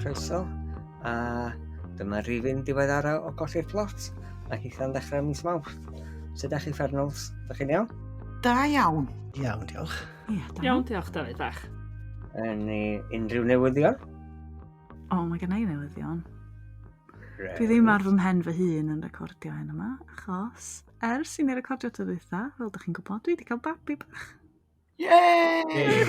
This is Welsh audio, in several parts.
Croeso. A dyma rifyn diweddara o Golli'r Plot. A hitha'n ddechrau mis Mawrth. Sut ydych chi, Fernals? Ydych chi'n iawn? Da iawn. Iawn, diolch. Ie, da. Iawn, diolch Dafydd bach. Yn unrhyw newyddion? O, mae gen i newyddion. Right. Dwi ddim ar fy mhen fy hun yn recordio hyn yma, achos ers i ni recordio tro dwytha, fel ydych chi'n gwybod, dwi wedi cael babi bach. Yay!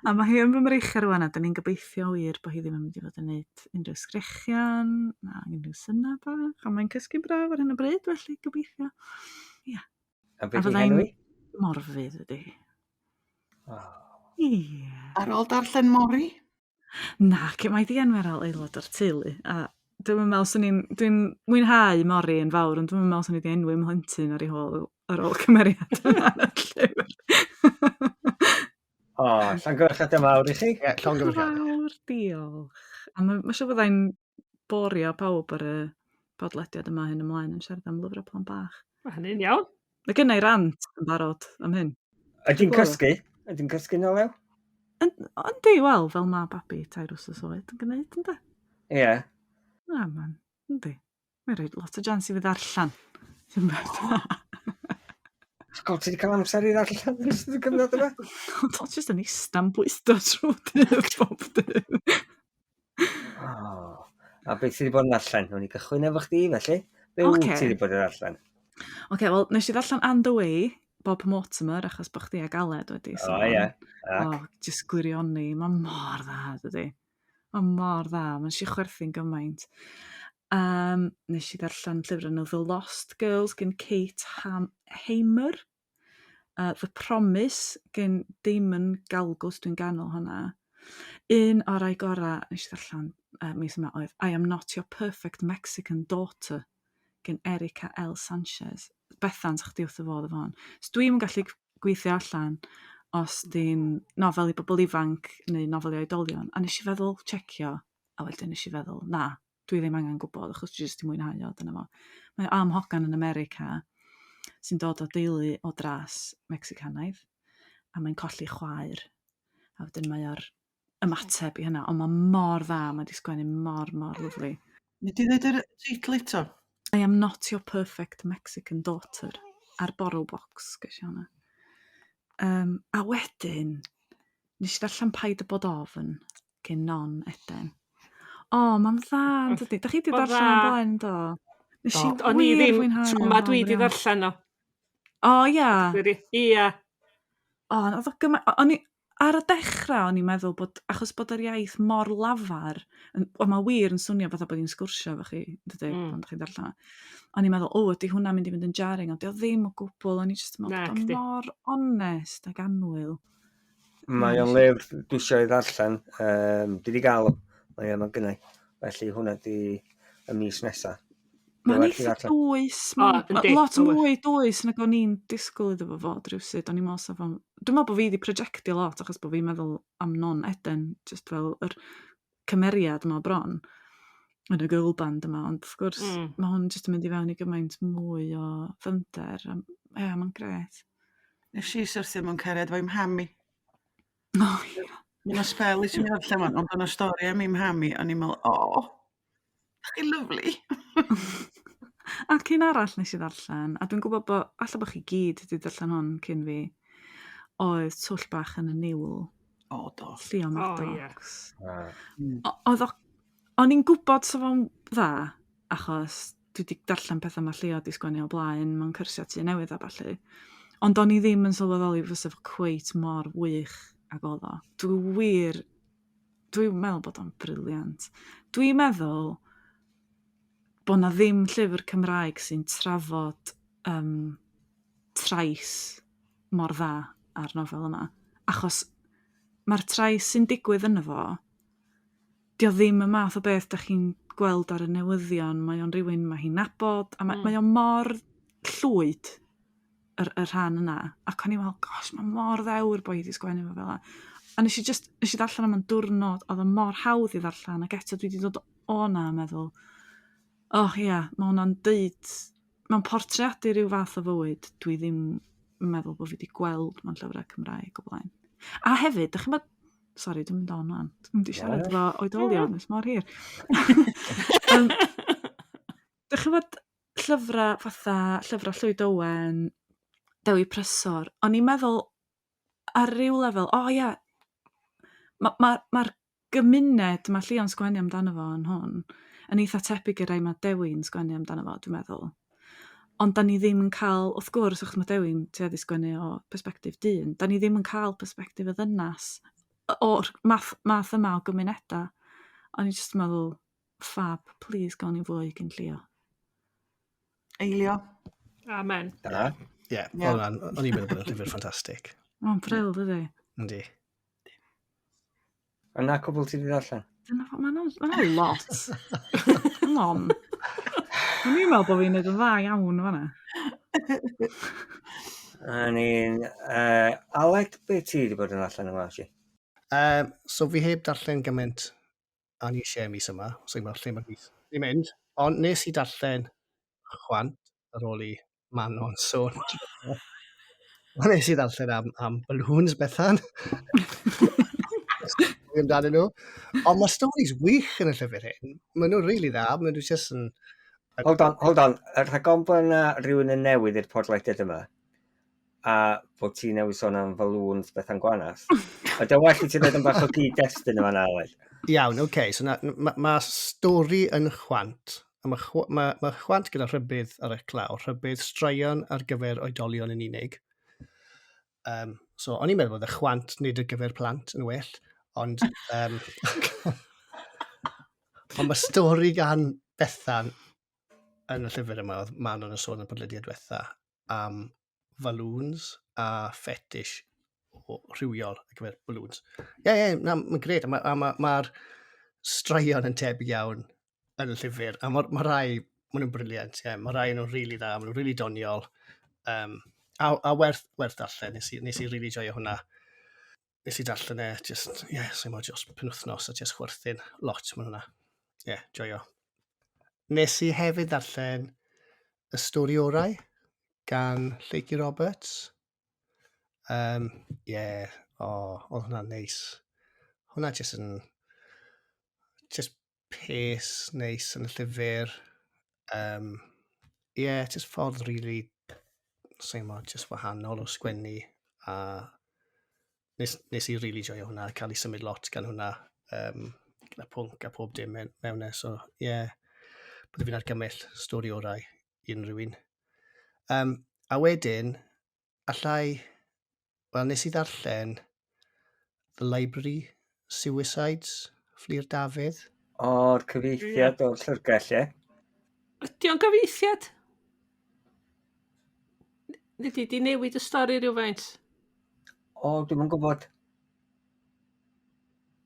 A mae hi yn fy mreichiau rwan a 'dan ni'n gobeithio wir bod hi ddim yn mynd i fod yn neud unrhyw sgrechian na unrhyw syna bach a mae'n cysgu'n braf ar hyn o bryd felly gobeithio. Ia. A be' 'di henw hi? Morfudd ydi hi. Oh. Ie. Ar ôl darllen Mori? Naci, mae 'di enwi ar ôl aelod o'r teulu a dwi'm yn me'wl swn i'n... Dwi'n mwynhau Mori yn fawr ond dwi'm yn me'wl swn i 'di enwi 'mhlentyn ar ei hôl ar ôl cymeriad yna yn y llyfr. O, llongyfarchiadau mawr i chi. Ie, llongyfarchiadau. Mawr, diolch. A ma' ma' siŵr fyddai'n borio pawb ar y podlediad yma hyn ymlaen yn siarad am lyfrau plant bach. Mae hynny'n iawn. Mae gynna i rant yn barod am hyn. Ydy'n cysgu? Ydy'n cysgu'n olew? Yndi, wel, fel mae babi 3 wythnos oed yn gwneud, ynddo? Ie. Yeah. Na, man, yndi. Mae'n rhoi lot o jans i fi ddarllen. Ddim beth. Sgol, ti wedi cael amser i ddarllen yn ystod y cyfnod yma? Ond o'n jyst yn ista'n bwydo trwy dydd bob dydd. Oh. A beth ti wedi bod yn darllen? Wnawn ni gychwyn efo chdi, felly. Be wyt ti wedi bod yn darllen? Oce, okay, wel, nes i ddarllen And Away, Bob Mortimer, achos bod chdi ag Aled wedi sôn. O, ie. Ac? O, jyst gwirioni. Mae mor dda, dydy. Mae mor dda. Mae'n si chwerthin gymaint. Nes i ddarllen llyfr enw The Lost Girls gen Kate Hamer. The Promise gen Damon Galgut, dwi'n ganol hwnna. Un o'r rai gorau nes i ddarllen mis yma oedd I Am Not Your Perfect Mexican Daughter gen Erika L. Sanchez. Bethan, sa chdi wrth y fodd efo hwn. So dwi'm yn gallu gweithio allan os di'n nofel i bobl ifanc neu nofel i oedolion. A nes i feddwl checio, a wedyn nes i feddwl, na, dwi ddim angen gwybod achos dwi jyst 'di mwynhau o, dyna fo. Mae o am hogan yn America sy'n dod o deulu o dras Mecsicanaidd a mae'n colli chwaer. A wedyn mae o'r ymateb i hynna, ond mae mor dda, mae 'di sgwennu mor, mor lyfli. Nei di ddeud yr teitl eto? I Am Not Your Perfect Mexican Daughter ar BorrowBox ges i hwnna. A wedyn, nes i ddarllen Paid â Bod Ofn gen Non Eden. O, mae'n dda, yn dydi? Da chi wedi Mor darllen o'n dda. blaen, do? Nes i Do. O'n i wir ddim, fwynhau tro o'n ma dwi fawr di iawn. ddarllen o. O, ia. Ia. O, oedd o gyma-... O'n i, ar y dechrau o'n i'n meddwl bod, achos bod yr iaith mor lafar, yn, o, mae wir yn swnio fatha bod hi'n sgwrsio efo chi, dydy, pan ydych chi'n darllen o. O'n i'n meddwl, o, ydy hwnna'n mynd i fynd yn jarring, ond di o ddim o gwbl, o'n i jyst yn meddwl bod o Nacdi. mor onest ac annwyl. Mae o'n lyfr dwi eisiau ei ddarllen. Dwi wedi gael o. Mae o'n gynnau. Felly hwnna di y mis nesa. Mae'n Dwi'n werth i eitha ddarllen. dwys, O, mae'n yndi, lot ma'n werth. mwy dwys nag o'n i'n disgwyl iddo fo fod rywsut. O'n i'n meddwl sa fo'n... Dwi'n meddwl bod fi wedi projectio lot achos bod fi'n meddwl am Non Eden jyst fel yr cymeriad yma bron yn y girl band yma, ond wrth gwrs mae hwn jyst yn mynd i fewn i gymaint mwy o ddyfnder. A, ie, mae'n grêt. Nes i syrthio mewn cariad efo'i mham i. O, ie. Mae 'na sbel i ti mynd allan 'wan, ond o'na stori am ei mham i, o'n i'n meddwl, o, chi lyfli. Ac un arall nes i ddarllen, a dwi'n gwybod bod, alla bod chi gyd wedi darllen hwn cyn fi, oedd Twll Bach yn y Niwl. O, do. Llio O, ie. Maddox. Ah. Oedd o, o'n i'n gwybod sa fo'n dda, achos dwi wedi darllen pethau mae Llio 'di sgwennu o blaen mewn cyrsiau Tŷ Newydd a ballu. Ond o'n i ddim yn sylweddoli fysa fo cweit mor wych ag oedd o. Dwi wir, dwi'n meddwl bod o'n brilliant. Dwi'n meddwl bod 'na ddim llyfr Cymraeg sy'n trafod trais mor dda â'r nofel yma. Achos mae'r trais sy'n digwydd yno fo, 'di o ddim y math o beth dach chi'n gweld ar y newyddion. Mae o'n rywun mae hi'n nabod, a mae, mae o mor llwyd, yr rhan yna. Ac o'n i'n meddwl, gosh, mae mor ddewr bod hi wedi sgwennu fo fel 'a. A nes i just, nes i ddarllen am yn diwrnod, oedd o mor hawdd i ddarllen, ac eto dwi wedi dod o 'na a meddwl, oh ia, mae hwnna'n deud, mae'n portreadu rhyw fath o fywyd dwi ddim yn meddwl bod fi wedi gweld mewn llyfrau Cymraeg o blaen. A hefyd, dach chi'n bod, Sori, dwi'n mynd on wan. Dwi'n mynd i siarad efo oedolion ers mor hir. um, Dych chi'n fod llyfrau fatha llyfrau Llwyd Owen, Dewi Prysor, o'n i'n meddwl ar ryw lefel, o oh, ia, mae'r ma, ma gymuned mae Llio'n sgwennu amdano fo yn hwn yn eitha tebyg i'r rhai mae Dewi'n sgwennu amdano fo, dwi'n meddwl. Ond da ni ddim yn cael, wrth gwrs, achos mae Dewi'n tueddu sgwennu o persbectif dyn, da ni ddim yn cael persbectif y ddynas o'r math, math yma o gymunedau. O'n i jyst yn meddwl, fab, please gawn ni fwy gyn Llio. Eilio. Amen. Da. Ie, yeah, yeah. O'n i'n meddwl bod yn llyfr ffantastig. Mae'n bril, dydy? Yndi. A na cwbl ti wedi ddarllen? Dyna, mae'n ma lot. Come on. O'n i'n meddwl bod fi'n neud yn dda iawn fan'na. A ni'n... Aled, be ti wedi bod yn ddarllen yma, si? So fi heb darllen gymaint a ni eisiau mis yma, so i'n meddwl lle mae'r mis i mynd. Ond nes i darllen Chwant ar ôl i Manon sôn. Ond nes i ddarllen am balloons, Bethan. Stori amdanyn nhw. Ond mae stories wych yn y llyfr hyn. Maen nhw'n really dda. Maen nhw just yn... Hold on, hold on. Y rhag ofn bod yna rhywun yn newydd i'r podlediad yma, a bod ti newydd sôn am balloons Bethan Gwanas, ydy o'n well i ti ddeud yn bach o gyd-destun yma na, Aled? Iawn, oce. Okay. So ma, ma stori yn Chwant. A mae chw ma, ma Chwant gyda rhybudd ar y clawr, rhybudd straeon ar gyfer oedolion yn unig. So, o'n i'n meddwl bod y Chwant nid ar gyfer plant yn well, ond, ond mae stori gan Bethan yn y llyfr yma, oedd Manon yn sôn yn podlediad diwetha, am balloons a fetish o rhywiol ar gyfer balloons. Ie, yeah, ie, yeah, na, mae'n gret, a mae'r ma, ma, ma straeon yn tebyg iawn yn y llyfr, a mae ma rai, maen nhw'n briliant, ie, yeah, mae rai nhw'n rili really dda, maen nhw'n rili really doniol, a werth darllen, nes i really joio hwnna. Nes i darllen e, just, ie, yeah, sa'n gwbod, just penwythnos a just chwerthin lot maen hwnna. Ie, yeah, joio. Nes i hefyd ddarllen Y Stori Orau gan Lleucu Roberts. Yeah, oh, oedd hwnna'n neis. Hwnna just yn... Just pace neis yn y llyfr. Yeah, just ffordd really, sa'n gwbod, just wahanol o sgwennu. A nes i really joio hwnna, cael ei symud lot gan hwnna, gyda pwnc a pob dim mewn e. So, yeah, bydde fi'n argymell Stori Orau i unrhyw un. A wedyn, allai, wel, nes i ddarllen The Library Suicides, Fflur Dafydd. O'r cyfieithiad o'r llyfrgell, ie? Ydy o'n gyfieithiad? Nid i di newid y stori rhywfaint? O, dwi'm yn gwybod.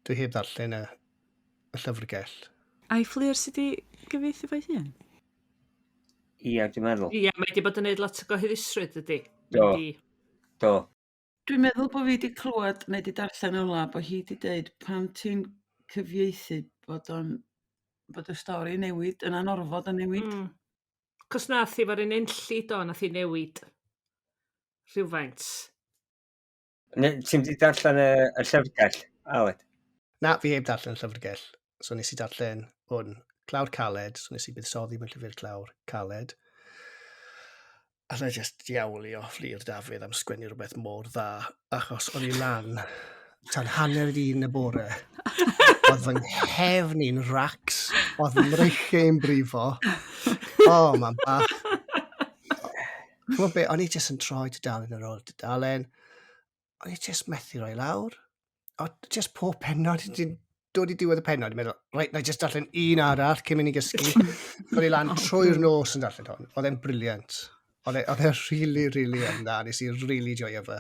Dwi heb ddarllen y llyfrgell. Ai Fflur sydd wedi gyfieithu fo'i hun? Ie, dwi'n meddwl. Ie, mae wedi bod yn neud lot o gyhoeddusrwydd, ydy. Do. Do. Dwi'n meddwl bod fi wedi clywed neu wedi darllen ola bod hi wedi dweud pan ti'n cyfieithu bod o'n bod y stori newid yn anorfod yn newid. Cos nath hi fo'r un enlli do, nath hi newid rhywfaint. Ti'n wedi darllen y llyfrgell, Aled? Na, fi heb darllen y llyfrgell. So nes i darllen hwn, Clawr Caled, so nes i buddsoddi mewn llyfr clawr caled. Alla i just diawlio Fflur Dafydd am sgwennu rhywbeth mor dda, achos o'n i lan tan 1:30 y bore. Oedd fy nghefn i'n racs, oedd fy mreichiau i'n brifo. O, oh, man bach. Ch'mod be, o'n i jyst yn troi tudalen ar ôl tudalen. O'n i jyst methu roi lawr. O, jyst pob pennod, ti'n dod i diwedd y pennod, yn meddwl, reit, na i jyst darllen un arall cyn mynd i gysgu. O'n i lan trwy'r nos yn darllen hwn. Oedd e'n briliant. Oedd e really, really yn dda. Nes i really joio fe.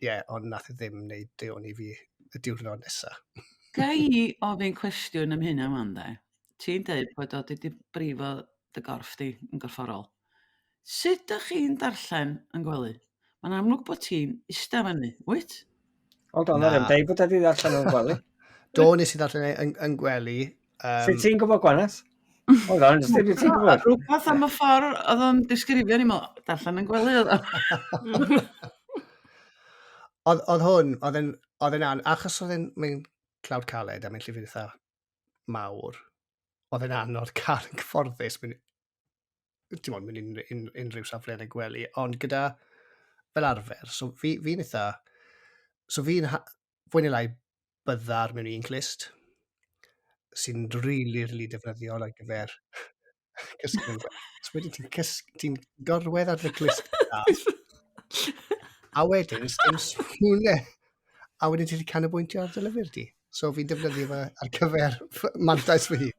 Yeah, ond nath e ddim wneud deon i fi y diwrnod nesa. Ga i ofyn cwestiwn am hynna wan de? Ti'n deud bod o wedi brifo dy gorff di yn gorfforol. Sut dych chi'n darllen yn gwely? Mae'n amlwg bod ti'n ista fyny, wyt? Hold on, na. Deud bod wedi ddarllen yn gwely. Do, nes i ddarllen yn gwely. Sut ti'n gwybod, Gwanas? Hold on, sut ti'n gwybod? Rhywbeth am y ffordd oedd o'n disgrifio, ni'n meddwl, darllen yn gwely oedd o. Oedd hwn, oedd e'n Oedd e'n an... Achos oedd e'n mae'n clawr caled a mae'n llyfr eitha mawr, oedd e'n anodd cael yn cyfforddus mewn, dim ond mewn un, un, unrhyw safle yn y gwely, ond gyda fel arfer, so fi'n fi eitha, so fi'n fwy neu lai byddar mewn un clust, sy'n rili, rili defnyddiol ar gyfer cysgu. So wedyn ti'n ti gorwedd ar dy clust a wedyn, dim sŵn e. A wedyn ti'n canolbwyntio ar dy lyfr di. So fi'n defnyddio fe ar gyfer mantais fy hun.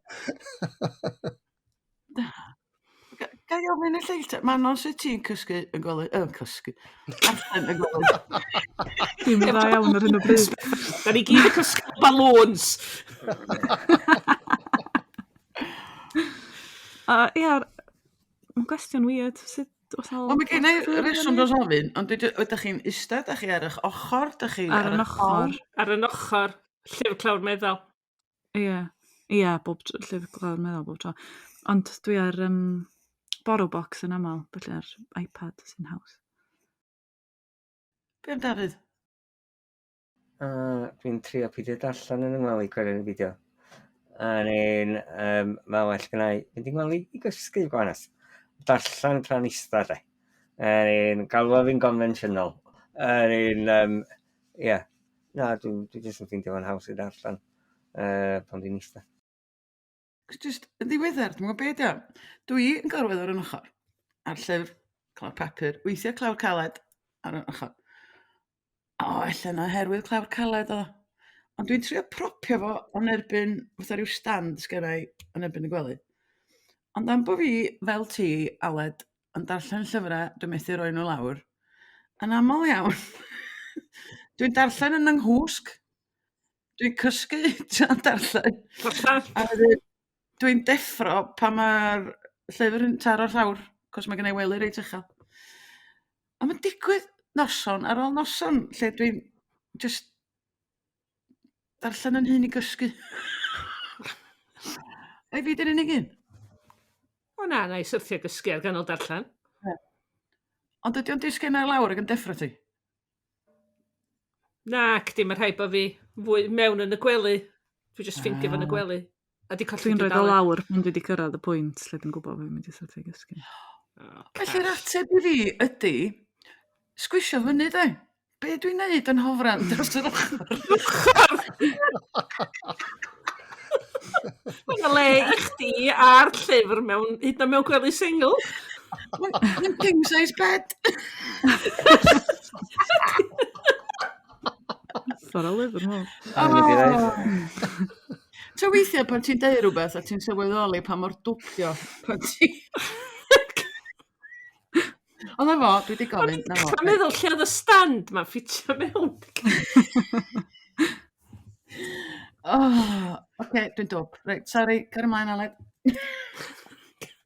Da. Ga i ofyn y lleill te? Manon, sut ti'n cysgu yn gwely? Yn cysgu. Darllen yn gwely. Dwi'n dda iawn ar hyn o bryd. Da ni gyd yn cysgu balloons. A ia, mae'n gwestiwn weird. Sut, os Wel, mae gen i reswm dros ofyn, ond ydych chi'n eistedd, ydych chi ar eich ochr, ydych chi ar yn ochr. Ar yn ochr, llyfr clawr meddal. Ie, ie, bob tr- llyfr clawr meddal bob tro. Ond dwi ar um, borrow box yn aml, felly ar iPad sy'n haws. Be am Dafydd? Dwi'n trio peidio darllen yn 'y ngwely cweit yn y fideo. A ni'n, um, mae well gynna i fynd i ngwely i gysgu gwanas. Darllen tra'n ista de. A ni'n galw fi'n gonfensiynol. A ni'n, um, ie. Yeah. Na, dwi'n dwi jyst yn ffeindio fo'n haws i darllen pan dwi'n ista. Just yn ddiweddar, dwi'n gwybod beth yw. Dwi yn gorwedd ar yn ochr, ar llyfr clawr papur, weithiau clawr caled ar yn ochr. O, ella na oherwydd clawr caled o. Ond dwi'n trio propio fo yn erbyn fatha rhyw stand sgenna i yn erbyn y gwely. Ond am bo fi, fel ti, Aled, yn darllen llyfrau, dwi'n methu rhoi nhw lawr, yn aml iawn, dwi'n darllen yn 'y nghwsg. Dwi'n cysgu tra'n darllen. A wedyn dwi'n deffro pan mae'r llyfr yn taro'r llawr, cos mae gen i wely reit uchel. A mae'n digwydd noson ar ôl noson lle dwi'n just darllen yn hun i gysgu. Ai fi di'r unig un? O na, na i syrthio gysgu ar ganol darllen. Ond ydy o'n disgyn ar lawr ac yn deffro ti? Na, cdi, mae rhaid bod fi fwy mewn yn y gwely. Dwi jyst ffeindio fo'n y gwely. A di colli Dwi'n rhoi o lawr pan dwi wedi cyrraedd y pwynt lle dwi'n gwybod fi'n mynd i syrthio i gysgu. Oh, Felly'r ateb i fi ydy, sgwisio fyny de. Be dwi'n neud yn hofran dros yr ochr? Mae yna le i chdi a'r llyfr mewn, hyd yn oed mewn gwely sengl. Mae'n king size bed. Ffordd o lyfr, dwi'n meddwl. Oh. Ta weithiau pan ti'n deud rhywbeth a ti'n sylweddoli pa mor dwpio pan ti... Ond na fo, dwi wedi gofyn, na fo. Dwi'n meddwl lle oedd y stand ma'n ffitio mewn. Oh, oce, dwi'n dwp. Reit, sori, car ymlaen, Aled. Ie,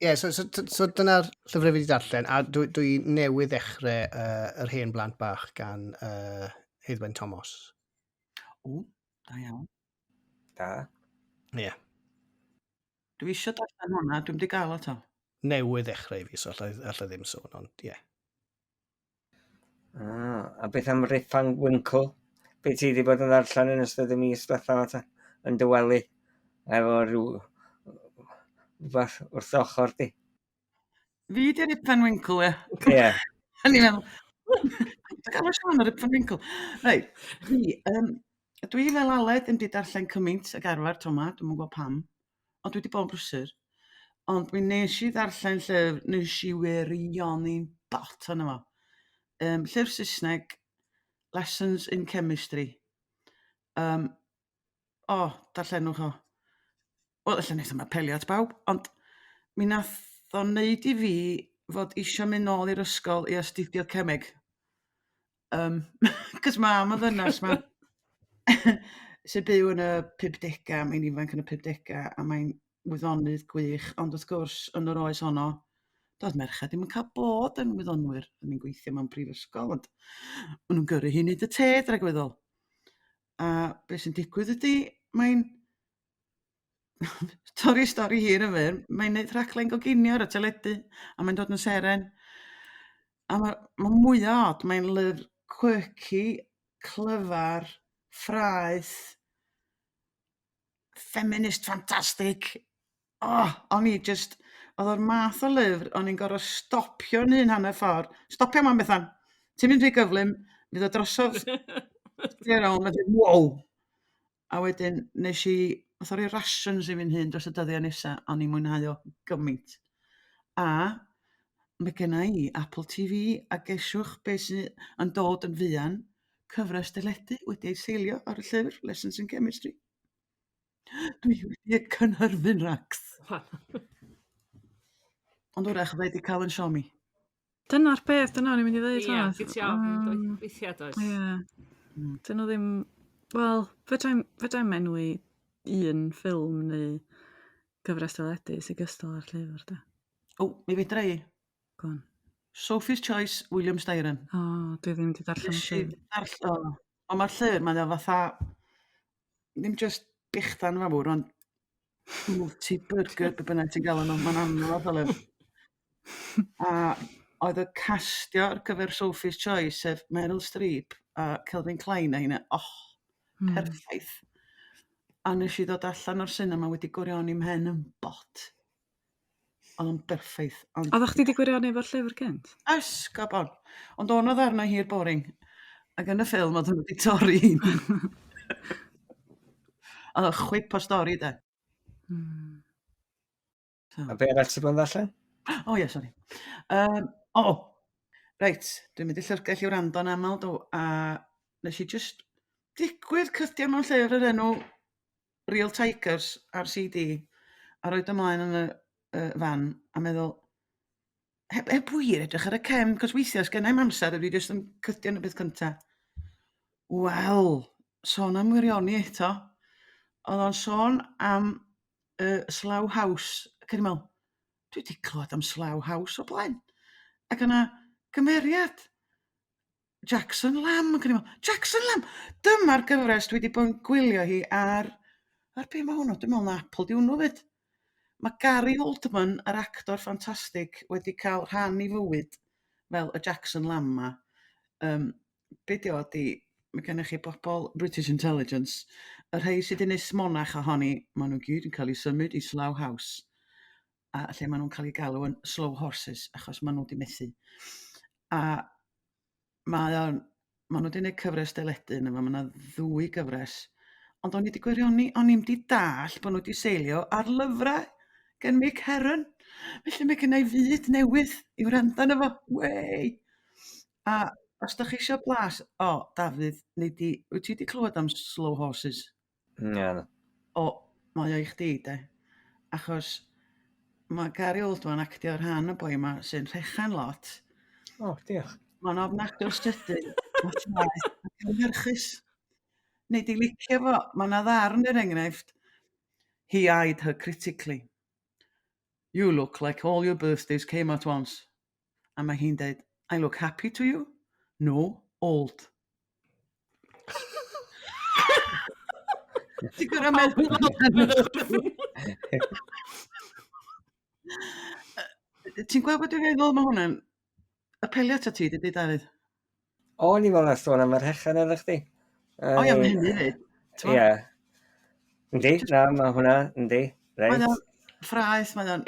yeah, so dyna'r llyfrau fi wedi darllen, a dwi newydd ddechrau Yr Hen Blant Bach gan Heiddwen Thomas. O, da iawn. Da. Ie. Yeah. Dwi eisiau darllen hwnna, dwi'n wedi gael o to. Newydd ddechrau i fi, so allai ddim sôn, ond ie. Yeah. Ah, a beth am Rip Van Winkle? Be ti wedi bod yn ddarllen yn ystod y mis diwetha yma ta? Yn dy wely? Efo rhyw rhywbeth wrth dy ochr di? Fi di Rip Van Winkle, ie. Ie. Yeah. O'n i'n meddwl, dwi'n gael sôn ar Rip Van Winkle. Reit, fi, dwi fel Aled yn di darllen cymaint ag arfer tro 'ma, dwi'm yn gwybod pam, ond dwi wedi bod yn brysur. Ond mi nes i ddarllen llyfr, nes i wirioni'n bot arno fo. Llyfr Saesneg, Lessons in Chemistry. O, darllenwch o. Wel, ella wneith o'm apelio at bawb, ond mi nath o wneud i fi fod isio mynd nôl i'r ysgol i astudio cemeg. Cos ma' am y ddynas 'ma sy'n byw yn y 50au, mae'n ifanc yn y 50au, a mae'n wyddonydd gwych, ond wrth gwrs, yn yr oes honno, doedd merched ddim yn cael bod yn wyddonwyr. O'n i'n gweithio mewn prifysgol, ond maen nhw'n gyrru hi'n neud y te dragwyddol. A beth sy'n digwydd ydy, mae'n torri stori hir yn fyr, mae'n neud rhaglen goginio ar y teledu, a mae'n dod yn seren. A ma' mwyaf od, mae'n lyfr quirky, clyfar, Ffraeth, feminist ffantastig. Oh, o'n i just, oedd o'r math o lyfr, o'n i'n gorfod stopio yn un hanner ffordd. Stopio ma'n Bethan. Ti'n mynd rhy gyflym, fydd o drosodd. Ti'n rownd, a dweud, wow! A wedyn nes i, fatha rhoi rations i fi'n hun dros y dyddiau nesa, o'n i'n mwynhau o gymaint. A mae genna i Apple TV, a gesiwch beth sydd yn dod yn fuan, cyfres deledu wedi ei seilio ar y llyfr Lessons in Chemistry. Dwi wedi cynhyrfu'n racs. Ond wrach fydda i 'di cael yn siomi. Dyna'r peth, dyna o'n i'n mynd i ddweud. Ie, gyd ti ofn, weithiau does. Ie. Dyn nhw ddim... Wel, fedrai'm fedrai'm enwi un ffilm neu gyfres teledu sy'n gystal â'r llyfr de. O, mi fedra i. Go on. Sophie's Choice, William Styron. O, dwi ddim wedi darllen y Nes i llyfr. ddarll- o, Ond mae'r llyfr, mae o fatha, ddim just bechdan fawr, ond multi-burger, be bynnag ti'n gael nhw, mae'n anodd o lyfr. A oedd y castio ar gyfer Sophie's Choice, sef Meryl Streep a Kelvin Klein a hynna, oh, perffaith. A nes i ddod allan o'r cinema wedi gwirioni mhen yn bot. Oedd o'n berffaith. Ond Oeddech chdi 'di gwirioni efo'r llyfr gynt? Esgob on. Ond o'n oedd arna hir boring. Ac yn y ffilm oedd nhw wedi torri un. Oedd o'n chwip o stori de. So. A be arall ti'n bod yn ddarllen? O ie, sori. Um, o, reit, dwi'n mynd i llyfrgell i wrando yn aml, do, a nes i just digwydd cydio mewn llyfr yr enw Real Tigers ar CD a roid ymlaen yn y uh, fan a meddwl, heb, heb wir edrych ar y cefn, cos weithiau os gennai'm amser, dwi jyst yn cydio yn y beth cynta. Wel, sôn am wirioni eto. Oedd o'n sôn am Slough House. Ac o'n i'n meddwl, dwi wedi clywed am Slough House o blaen. Ac yna gymeriad Jackson Lamb, ac o'n i'n meddwl, Jackson Lamb! Dyma'r gyfres dwi wedi bod yn gwylio hi ar... Ar be mae hwnnw? Dwi'n meddwl na Apple di hwnnw fyd. Mae Gary Oldman, yr actor ffantastig, wedi cael rhan i fywyd fel y Jackson Lamb ma. Um, be di o ydi, mae gennych chi bobl British Intelligence, y rhai sydd wedi gwneud smonach ohoni, maen nhw gyd yn cael eu symud i Slough House, a lle maen nhw'n cael eu galw yn slow horses, achos maen nhw wedi methu. A mae o'n, maen nhw wedi gwneud cyfres deledu yna fo, mae yna ddwy gyfres. Ond o'n i wedi gwirioni, o'n i'm wedi dall bod nhw wedi seilio ar lyfrau gen Mick Herron. Felly mae gen i fyd newydd i wrando arno fo. Wey! A os da chi eisiau blas, o, Dafydd, neu di, wyt ti wedi clywed am Slow Horses? Na. O, mae o i chdi, de. Achos mae Gary Oldman actio rhan y boi yma sy'n rhechan lot. O, diolch. Mae'n ofnadwy o sydyn, mae'n ffraeth, mae'n cynhyrchus. Neu di licio fo, mae yna ddarn er enghraifft. He eyed her critically. You look like all your birthdays came at once. A mae hi'n deud, I look happy to you? No, old. Ti'n gorau meddwl Ti'n gweld beth dwi'n feddwl mae hwnna'n apelio at ti, dydy Dafydd? O, ni fel na sôn am yr hechan oedd chdi. O ia, mae hynny fyd. Ie. Yndi, na, mae hwnna, yndi. Reit. Mae o'n ffraeth, mae o'n...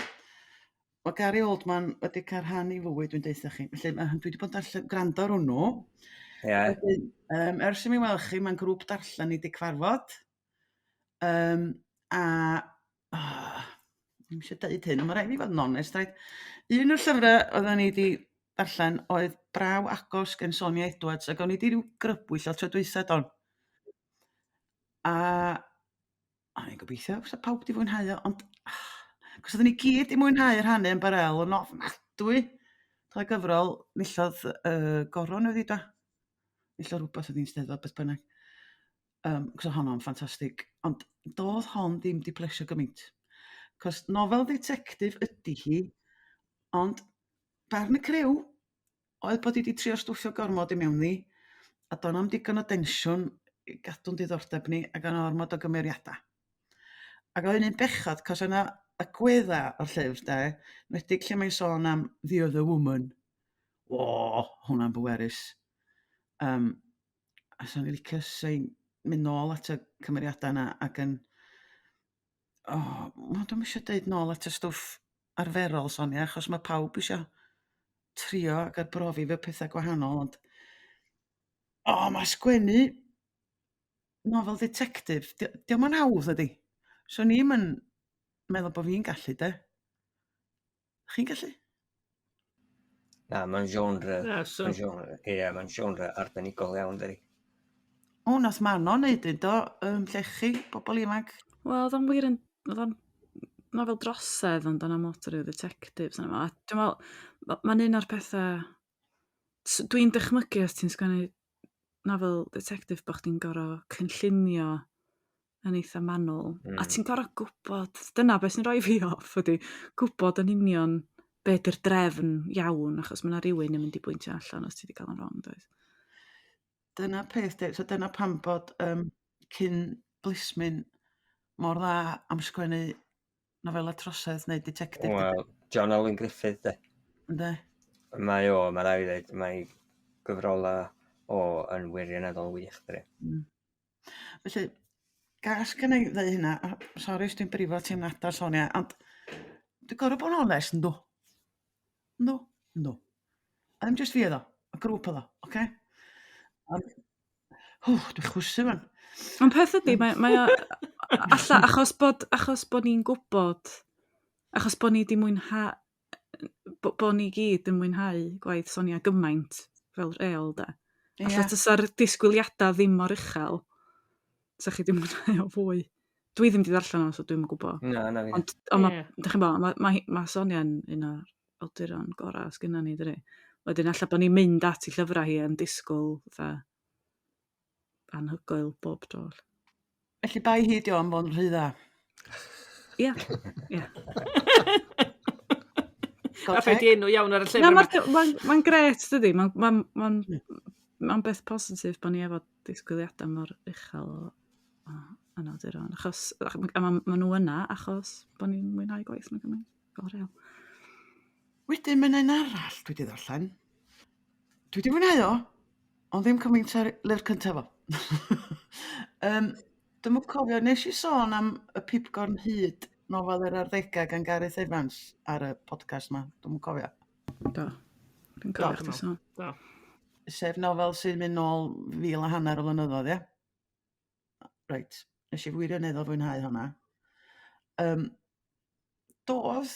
Mae Gary Oldman wedi cael rhan i fywyd, dwi'n deutha chi. Felly ma' dwi wedi bod yn darllen, gwrando ar hwnnw. Ie. Yeah. Wedyn, um, ers i mi weld chi, mae'n grŵp darllen i di cyfarfod. Um, a, oh, ddim eisiau deud hyn, ond mae rhaid i fi fod yn onest, rhaid. Un o'r llyfrau oedden ni wedi darllen oedd Braw Agos gen Sonia Edwards, ac o'n i wedi rhyw grybwyll o tro dwytha don. A o'n i'n gobeithio fysa pawb wedi fwynhau o, ond cos oedden ni gyd 'di mwynhau rhannu ymbarél yn ofnadwy. Dau gyfrol, nillodd uh, goron oedd hi do? Nillodd rhywbeth oedd hi'n steddfod beth bynnag. Um, cos oedd honno'n ffantastig. Ond doedd hon ddim di plesio gymaint. Cos nofel ditectif ydy hi, ond barn y criw oedd bod hi 'di trio stwffio gormod i mewn i, a do'n na'm digon o densiwn i gadw'n diddordeb ni ac o'na ormod o gymeriadau. Ac oedd hynny'n bechod, cos o'na agwedda o'r llyfr de, enwedig lle mae'n sôn am The Other Woman. O, hwnna'n bwerus. Um, a sa'n licio sain mynd nôl at y cymeriadau yna ac yn oh, wel, dwi'm isio deud nôl at y stwff arferol Sonia achos mae pawb isio trio ac arbrofi efo pethau gwahanol ond o oh, mae sgwennu nofel ditectif di dio'm yn hawdd ydi? So ni'm yn meddwl bod fi'n gallu de. Chi'n gallu? Na, mae'n genre. Na, so... Mae'n genre, ie, yeah, mae'n genre arbenigol iawn, dydi. O, nath Manon neud un do, um, llechi, bobl ifanc. Wel, oedd o'n wir yn... Oedd o'n nofel drosedd, ond o'n am lot o ryw detectives yna. A dwi'n meddwl, mae'n un o'r pethau... Dwi'n dychmygu os ti'n sgwennu nofel detective bod chdi'n gorfod cynllunio yn eitha manwl. A ti'n gorfod gwybod, dyna beth sy'n rhoi fi off ydy, gwybod yn union be 'di'r drefn iawn, achos mae 'na rywun yn mynd i bwyntio allan os ti 'di cael o'n wrong, does? Dyna peth de, so dyna pam bod um, cyn blismyn mor dda am sgwennu nofela trosedd neu detective. Wel, John Alun Griffith, de. Ynde? Mae o, mae rai ddweud, mae gyfrola o yn wirioneddol wych, dydi. Felly, gas gynna i ddeud hynna, a sori os dwi'n brifo teimladau Sonia, ond dwi'n gorfod bod yn onest, yndw? Yndw? Yndw. A ddim jyst fi oedd o, y grŵp oedd o, oce? Ond, hw, dwi'n chwysu fan. Ond peth ydy, mae, mae o, alla, achos bod, achos bod ni'n gwybod, achos bod ni 'di mwynhau, bo, bo ni gyd yn mwynhau gwaith Sonia gymaint fel rheol, de. Alla yeah. tasa'r disgwyliadau ddim mor uchel, sa chi 'di mwynhau o fwy. Dwi ddim 'di ddarllen o, so dwi'm yn gwybod. Na, na fi. Ond, ond ma, yeah. dych chi'n bod, mae ma, ma Sonia'n un o'r awduron gorau sgynna ni, dydi? Wedyn alla bod ni'n mynd at ei llyfrau hi yn disgwyl fatha anhygoel bob tro. Felly bai hi 'di o am fod yn rhy dda. Ia, ia. A rhaid i enw iawn ar y llyfr Na, mae'n ma, ma grêt, dydi? Mae'n ma, ma, ma beth positif bod ni efo disgwyliadau mor uchel o, o yn awduron. Achos, a ma, ma nhw yna achos bod ni'n mwynhau gwaith nhw gymaint. Fel rheol. Wedyn mae'n un arall dwi wedi ddarllen. Dwi wedi mwynhau o, ond ddim cymaint ar lyfr cyntaf fo. um, Dwi'm yn cofio, nes i sôn am y Pibgorn Hud, nofel yr arddegau gan Gareth Evans ar y podcast ma. Dwi'm yn cofio. Do. Dwi'n cofio chdi sôn. Do. Sef nofel sy'n mynd nôl 1500 o flynyddoedd, ie? Reit, nes i wirioneddol fwynhau hwnna. Um, doedd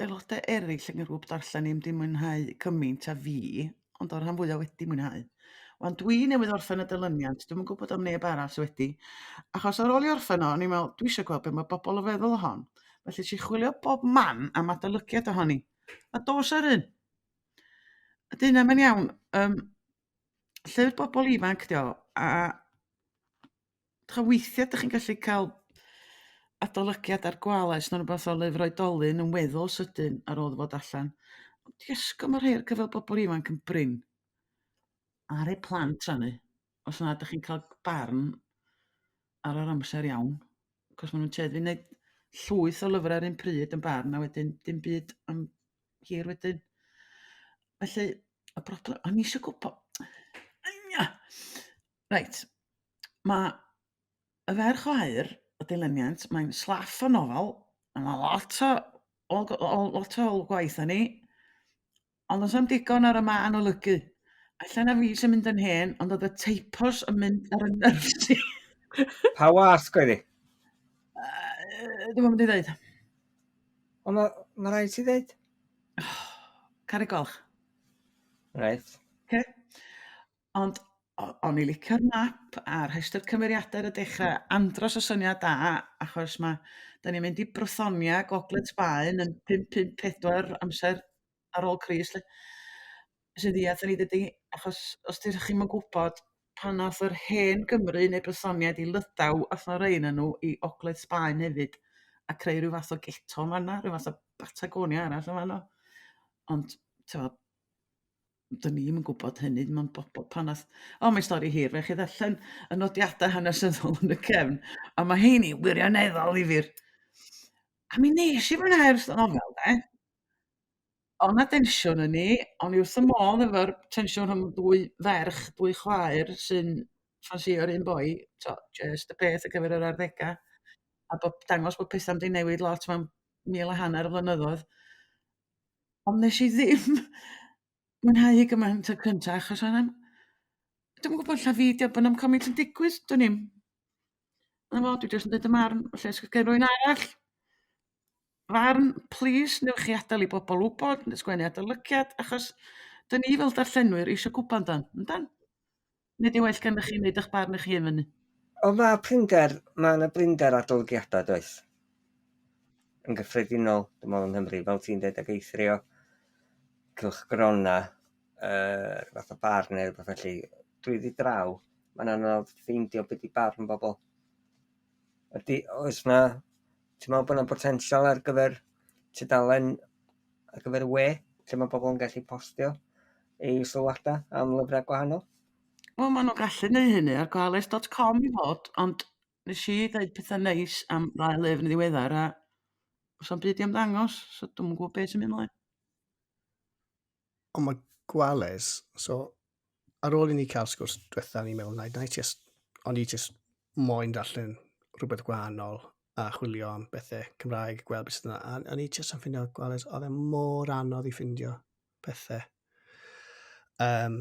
aelodau eraill yng ngrŵp darllen i'm 'di mwynhau cymaint â fi, ond o'r rhan fwyaf wedi mwynhau. Wan dwi newydd orffen y dilyniant, dwi'm yn gwybod am neb arall sy wedi, achos ar ôl i orffen o, o'n i'n meddwl, dwi eisiau gweld be mae bobl yn feddwl o hon. Felly nes i chwilio bob man am adolygiad ohoni, a dos ar un. A dyna mae'n iawn, um, llyfr bobl ifanc 'di o, a Ch'mo' weithia' 'dych chi'n gallu ca'l adolygiad ar gwales ne' rwbath o lyfr oedolyn yn weddol sydyn ar ôl iddo fod allan. Ond iesgob ma' rhei ar gyfer bobol ifanc yn brin. A rhei plant rannu os na 'dych chi'n ca'l barn ar yr amser iawn 'c'os ma' nhw'n tueddu i neud llwyth o lyfra ar un pryd yn barn a wedyn dim byd am hir wedyn. Felly y broblem o'n i isio gwbo Reit. Mae Y Ferch o Aur, y dilyniant, mae'n slaff o nofel, a mae lot o, o, o, lot o gwaith arni, ond oes am digon ar y mân olygu. Alla na fi sy'n mynd yn hen, ond oedd y teipos yn mynd ar y nerfs i. Pa wasg oedd hi? Dwi'm yn mynd i ddeud. Ond mae ma rhaid ti ddeud. Carreg Gwalch. Reit. Okay. Ond o'n i licio'r map a'r rhestr cymeriadau ar y dechrau, andros o syniad da, achos ma' 'dan ni'n mynd i Brythonia, Gogledd Sbaen yn 554 amser ar ôl Crist 'lly. Sy'n ddiarth i ni dydi? Achos os 'dych chi'm yn gwybod pan nath yr hen Gymru neu Brythoniaid i Lydaw ath 'na rei o'nyn nhw i Ogledd Sbaen hefyd a creu rhyw fath o ghetto yn fan 'na, rhyw fath o Batagonia arall yn fan 'no. Ond t'mo' dyn ni'm yn gwybod hynny dim ond bobl pan nath... O mae'n stori hir, fe chi ddarllen y nodiadau hanesyddol yn y cefn a mae heini wirioneddol ddifyr. A mi nes i fwynhau'r nofel de. O' 'na densiwn yn 'i, o'n i wrth 'y modd efo'r tensiwn rhwng dwy ferch, dwy chwaer sy'n Ffansio'r un boi, to, just y peth ar gyfer yr arddegau, a bod, dangos bod pethau'n di newid lot mewn 1.5 o flynyddoedd. Ond nes i ddim mwynhau hi gymaint y cyntaf, achos o'n i'm... Dwi'm yn gwybod lla fi 'di o, bod na'm cymaint yn digwydd, dwn i'm. Na fo, dwi jyst yn dweud y marn, felly os gen rywun arall farn, plis, newch chi adael i bobl wybod, neu sgwennu adolygiad, achos dyn ni fel darllenwyr eisiau gwybod amdan, yndan? Nid yw well gennych chi wneud eich barn eich hun fyny. Ond mae prinder, mae yna brinder adolygiadau, does? Yn gyffredinol, dwi'n meddwl yng Nghymru, fel ti'n dweud, ac eithrio cylchgrona, uh, fath o barn neu rhywbeth felly, drwy ddi draw, mae'n anodd ffeindio beth i barn bobl. Ydy, oes na, ti'n meddwl bod yna potensial ar gyfer tudalen ar gyfer y we, lle mae bobl yn gallu postio eu sylwadau am lyfrau gwahanol? Wel, maen nhw'n gallu neud hynny ar gwales.com i fod, ond nes i ddeud pethau neis am ddau lyfr yn ddiweddar a oes na'm byd i ymddangos, so dwi'm yn gwybod beth sy'n mynd mlaen. Ond mae Gwales, so ar ôl i ni cael sgwrs diwetha, ni'n meddwl, na, na i just, o'n i just moyn darllen rhywbeth gwahanol a chwilio am bethau Cymraeg, gweld beth sydd yna. A o'n i jyst yn ffindio Gwales, oedd e mor anodd i ffindio pethau. Um,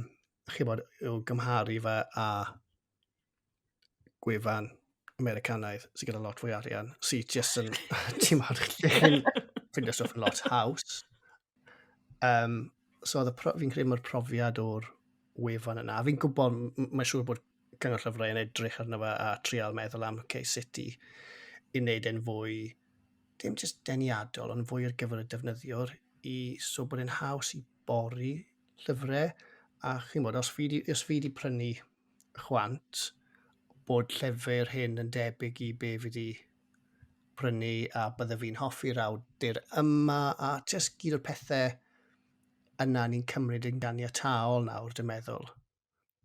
chi bod, i'w gymharu fe a gwefan Americanaidd sydd gyda lot fwy arian, sydd jyst yn, ti'n bod, chi'n ffindio stwff yn lot haws. Um, so oedd y pro, fi'n credu mae'r profiad o'r wefan yna, a fi'n gwybod, mae'n siŵr bod Cyngor Llyfrau yn edrych arno fe a trial meddwl am, okay, sut i, i wneud e'n fwy, dim jyst deniadol, ond fwy ar gyfer y defnyddiwr, i, so bod e'n haws i bori llyfrau. A chi'n bod, os fi di, os fi di prynu chwant, bod llyfr hyn yn debyg i be fi di prynu a bydde fi'n hoffi'r awdur yma a jyst gyd o'r pethau yna ni'n cymryd yn ganiataol nawr, dwi'n meddwl.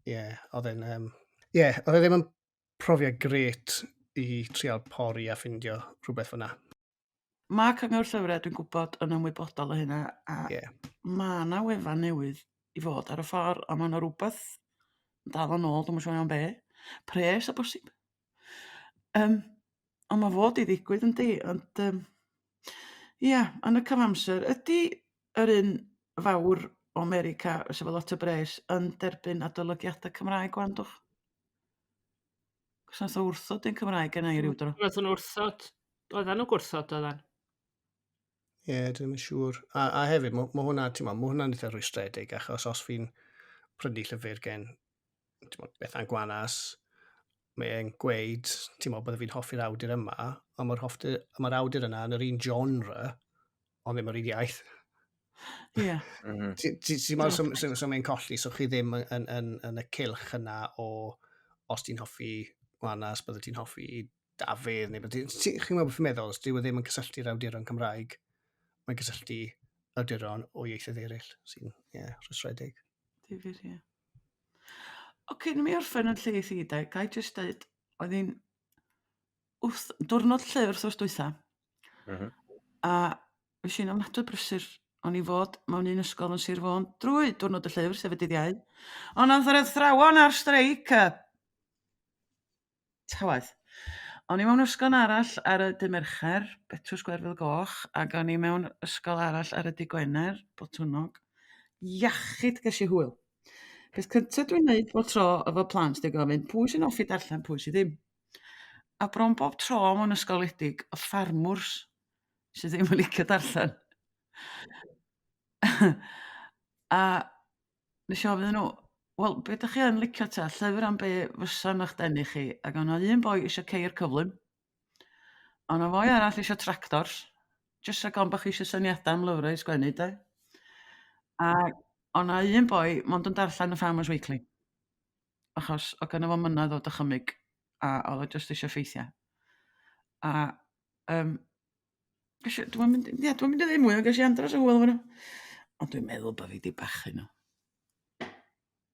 Ie, yeah, oedd e'n... Um, yeah, oedd e ddim yn profiad gret i trial pori a ffindio rhywbeth fyna. Mae Cyngor Llyfrau, dwi'n gwybod, yn ymwybodol o hynna, a yeah. mae yna wefan newydd i fod ar y ffordd, a mae yna rhywbeth yn dal yn ôl, dwi'n siŵr iawn be. Pres o bosib. Um, ond mae fod i ddigwydd yndi, ond um, ia, yn y cyfamser, ydy yr un fawr o America, sef efo lot o bres, yn derbyn adolygiadau Cymraeg wan, dwch? Cos nath o wrthod un Cymraeg yna i ryw dro. Nath o'n wrthod. Oedden nhw'n gwrthod, oedden. Ie, yeah, dwi'n yn siŵr. A, a hefyd, mae ma hwnna, ti'n ma, ma hwnna'n eitha rwystredig, achos os fi'n prynu llyfr gen ti'n mo, Bethan Gwanas, mae'n gweud, ti'n mo, bydde fi'n hoffi'r awdur yma, ond mae'r ma awdur yna yn yr un genre, ond ddim yr un iaith. Ie. Yeah. Mm -hmm. Ti'n ti, ti, ti, so, so, so mae'n colli, so chi ddim yn, yn, yn, yn y cylch yna o os ti'n hoffi Gwanas, bydde ti'n hoffi Dafydd, neu bydde ti'n... Chi'n meddwl beth fi'n meddwl, os dyw e ddim yn cysylltu'r awduron Cymraeg, mae'n cysylltu awduron o ieithoedd eraill sy'n, ie, yeah, rhwystredig. Difyr, ie. O, cyn i mi orffen yn lleith i, de, ga i jyst deud, oedd hi'n wrth, diwrnod llyfr wrthnos dwytha. Mm -hmm. A fues i'n ofnadwy brysur. O'n i fod mewn un ysgol yn Sir Fôn drwy diwrnod y llyfr, sef y dydd Iau. Ond nath yr athrawon ar streic a ta waeth. O'n i mewn ysgol arall ar y dy Mercher, Betws Gwerfyl Goch, ac o'n i mewn ysgol arall ar y dy Gwener, Botwnnog. Iachyd ges i hwyl. Peth cyntaf dwi'n neud bob tro efo plant 'di gofyn pwy sy'n hoffi darllen, pwy sydd ddim. A bron bob tro mewn ysgol wledig, y ffarmwrs sydd ddim yn licio darllen. A nes i ofyn iddyn nhw, wel, be dych chi yn licio ta? Llyfr am be fysa yn eich denu chi? Ac o'na un boi eisiau ceir cyflym. O'na foi arall eisiau tractors. Jyst rhag ofn bod chi eisiau syniadau am lyfrau i sgwennu, de. A o'na un boi mond yn darllen y Farmers Weekly. Achos o gynno fo mynadd o dychymyg a oedd o jyst eisiau ffeithiau. A um, dwi'n mynd, ia, dwi'n mynd i ddim mwy, ond ges i andros o hwyl efo nhw. Ond dwi'n meddwl bod fi 'di bachu nhw.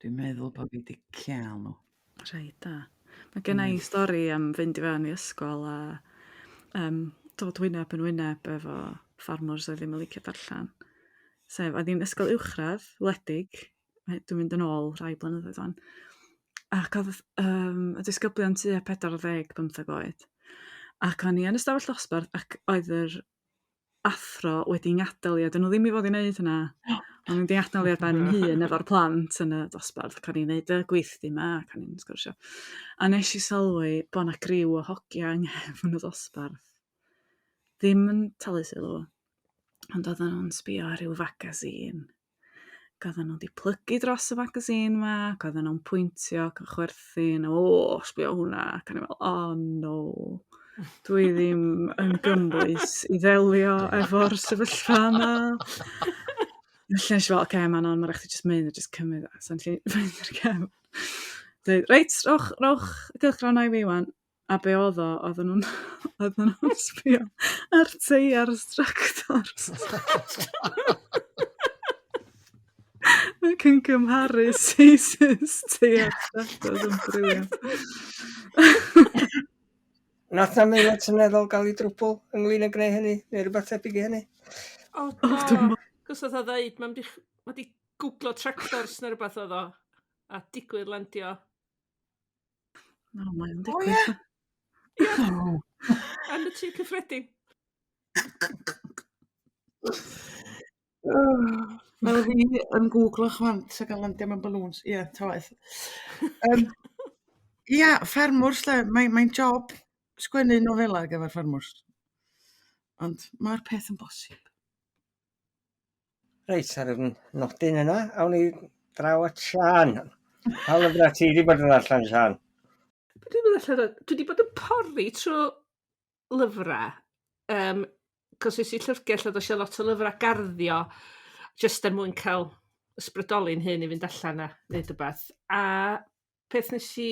Dwi'n meddwl bod fi 'di cael nhw. Reit da. Mae gen i stori am fynd i fewn i ysgol a um, dod wyneb yn wyneb efo ffarmwrs oedd ddim yn licio darllen. Sef, oedd hi'n ysgol uwchradd, wledig, dwi'n mynd yn ôl rhai blynyddoedd wan. Ac oedd y disgyblion tua 40, 15 oed. Ac o'n i yn y stafell ddosbarth ac oedd yr athro wedi ngadael i, a 'dyn nhw ddim i fod i wneud hynna. O'n nhw wedi adael i ar ben yn hun efo'r plant yn y dosbarth ac o'n i'n neud y gweithdy 'ma ac o'n i'n sgwrsio. A nes i sylwi bo' 'na griw o hogia yng nghefn y dosbarth ddim yn talu sylw, ond oedden nhw'n sbio ar ryw fagazine. Ac oedden nhw 'di plygu dros y magazine 'ma, ac oedden nhw'n pwyntio ac yn chwerthin, "O, sbio hwnna!" Ac o'n i'n meddwl, "O no, dwi ddim yn gymwys i ddelio efo'r sefyllfa yma." Felly nes i feddwl, "Ocê, Manon, ma' raid chdi jyst mynd a jyst cymryd o." So nes i fynd i'r cefn, deud, "Reit, rhowch, rhowch y cylchgronau i fi 'wan." A be oedd o, oedden nhw'n oedden nhw'n sbio ar teiars tractors. Ac yn cymharu sizes teiars tractors yn brilliant. Nath na aelod seneddol gael ei drwbl ynglyn â gwneud hynny, neu rhywbeth tebyg i hynny? O, O, do. dwi'm bo- Cos oedd o ddeud, mae'n di, ma di googlo tractors neu rhywbeth oedd o, a digwydd landio. O, mae o'n O, digwydd. ie. Ie. Yn y tŷ cyffredin. Fel fi yn googlo chwant ac yn landio mewn balloons. Ie, ta waeth. Ia, ffermwrs 'lly, mae'n mae job sgwennu nofela ar gyfer ffermwrs. Ond mae'r peth yn bosib. Reit, ar y nodyn yna, awn ni draw at Sian. Pa lyfrau ti wedi bod yn ddarllen, Sian? Dwi wedi bod yn darllen, dwi wedi bod yn pori trwy lyfrau. Cos es i llyfrgell a dos i lot o lyfrau garddio, jyst er mwyn cael ysbrydoli'n hun i fynd allan a neud rhywbeth. A peth nes i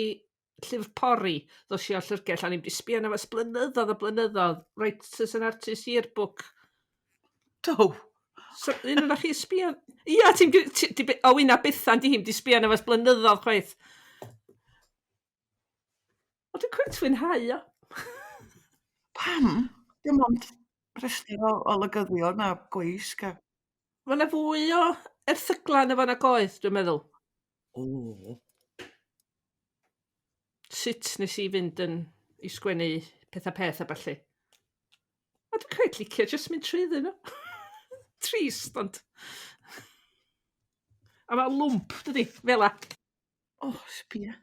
llyfr pori ddos i o'r llyfrgell a o'n i'm 'di sbio arno fo ers blynyddoedd a blynyddoedd, Writers and Artists Yearbook. Do! So un ohonoch chi sbio... Ia, ti'n ti, ti, o Wynna Bethan di hi'm 'di sbio arno fo ers blynyddoedd chwaith. Ond dwi'n cweit fwynhau o. Pam? Dim ond rhestr o olygyddion a gweisg a... Mae yna fwy o erthyglau yna fo nag oedd, dwi'n meddwl. O. Sut nes i fynd yn i sgwennu pethau peth a ballu. A dwi'n cweit licio jyst mynd trwyddyn nhw. Trist, ond... A mae lwmp, dydi, fel a. O, sbia.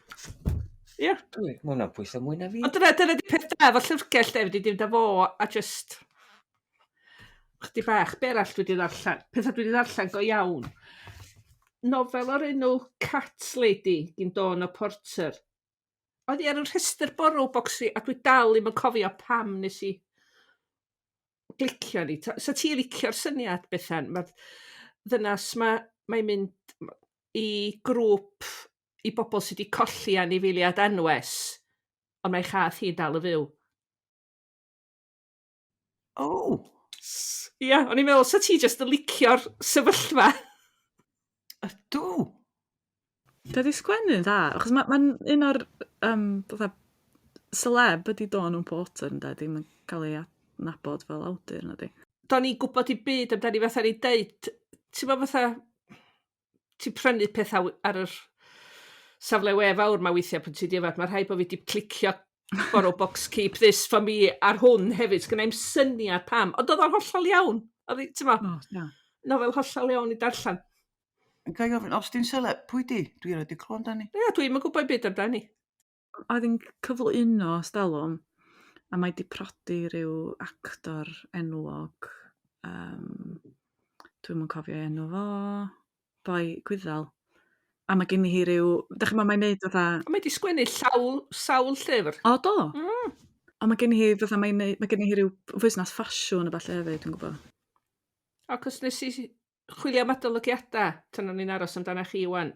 Ie. Dwi, mae hwnna'n pwyso mwy na fi. Ond dyna, dyna di peth da efo llyfrgell, David, i ddim da fo a just chdi bach. Be arall dwi wedi ddarllen? Pethau dwi wedi ddarllen go iawn. Nofel o'r enw Cat Lady gyn Dawn O'Porter. Oedd hi ar y rhestr borrow box fi a dwi dal ddim yn cofio pam nes i glicio ni. Sa ti licio'r syniad, Bethan? Mae'r ddynas ma, mae'n mynd i grŵp i bobl sydd wedi colli anifeiliaid anwes, ond mae'i chath hi'n dal yn fyw. O! Ia, o'n i'n meddwl, sa ti jyst yn licio'r sefyllfa? Ydw! Dydy sgwennu'n dda, achos mae'n ma un o'r fatha celeb ydy Dawn O'Porter, ynde, dim yn cael ei adnabod fel awdur, na di. Do'n i'n gwybod i byd amdani fatha ni'n deud, ti'n meddwl fatha, ti'n prynu pethau ar yr safle we fawr ma weithiau pan ti 'di yfed, mae rhaid bod fi 'di clicio borrow box keep this for me ar hwn hefyd, sgynna i'm syniad pam, ond oedd o'n hollol iawn, oedd hi, ti'n mo, O, ia. nofel hollol iawn i darllen. Yn gael ofyn, os di'n celeb, pwy di? Dwi erioed 'di clywed amdani. Ie, dwi'm yn gwybod byd amdani. Oedd hi'n cyflwyno ers talwm a mae 'di prodi rhyw actor enwog, dwi'm yn cofio ei enw fo, boi Gwyddel. A mae gen hi ryw, dach chi'mod mae'n neud fatha... Mae 'di sgwennu llawl, sawl llyfr. O do? Ond mae gen hi fatha mae'n neud, mae gen hi ryw fusnes ffasiwn a ballu hefyd, dwi'n gwybod. O, cos nes i chwilio am adolygiadau tan o'n i'n aros amdana chi wan.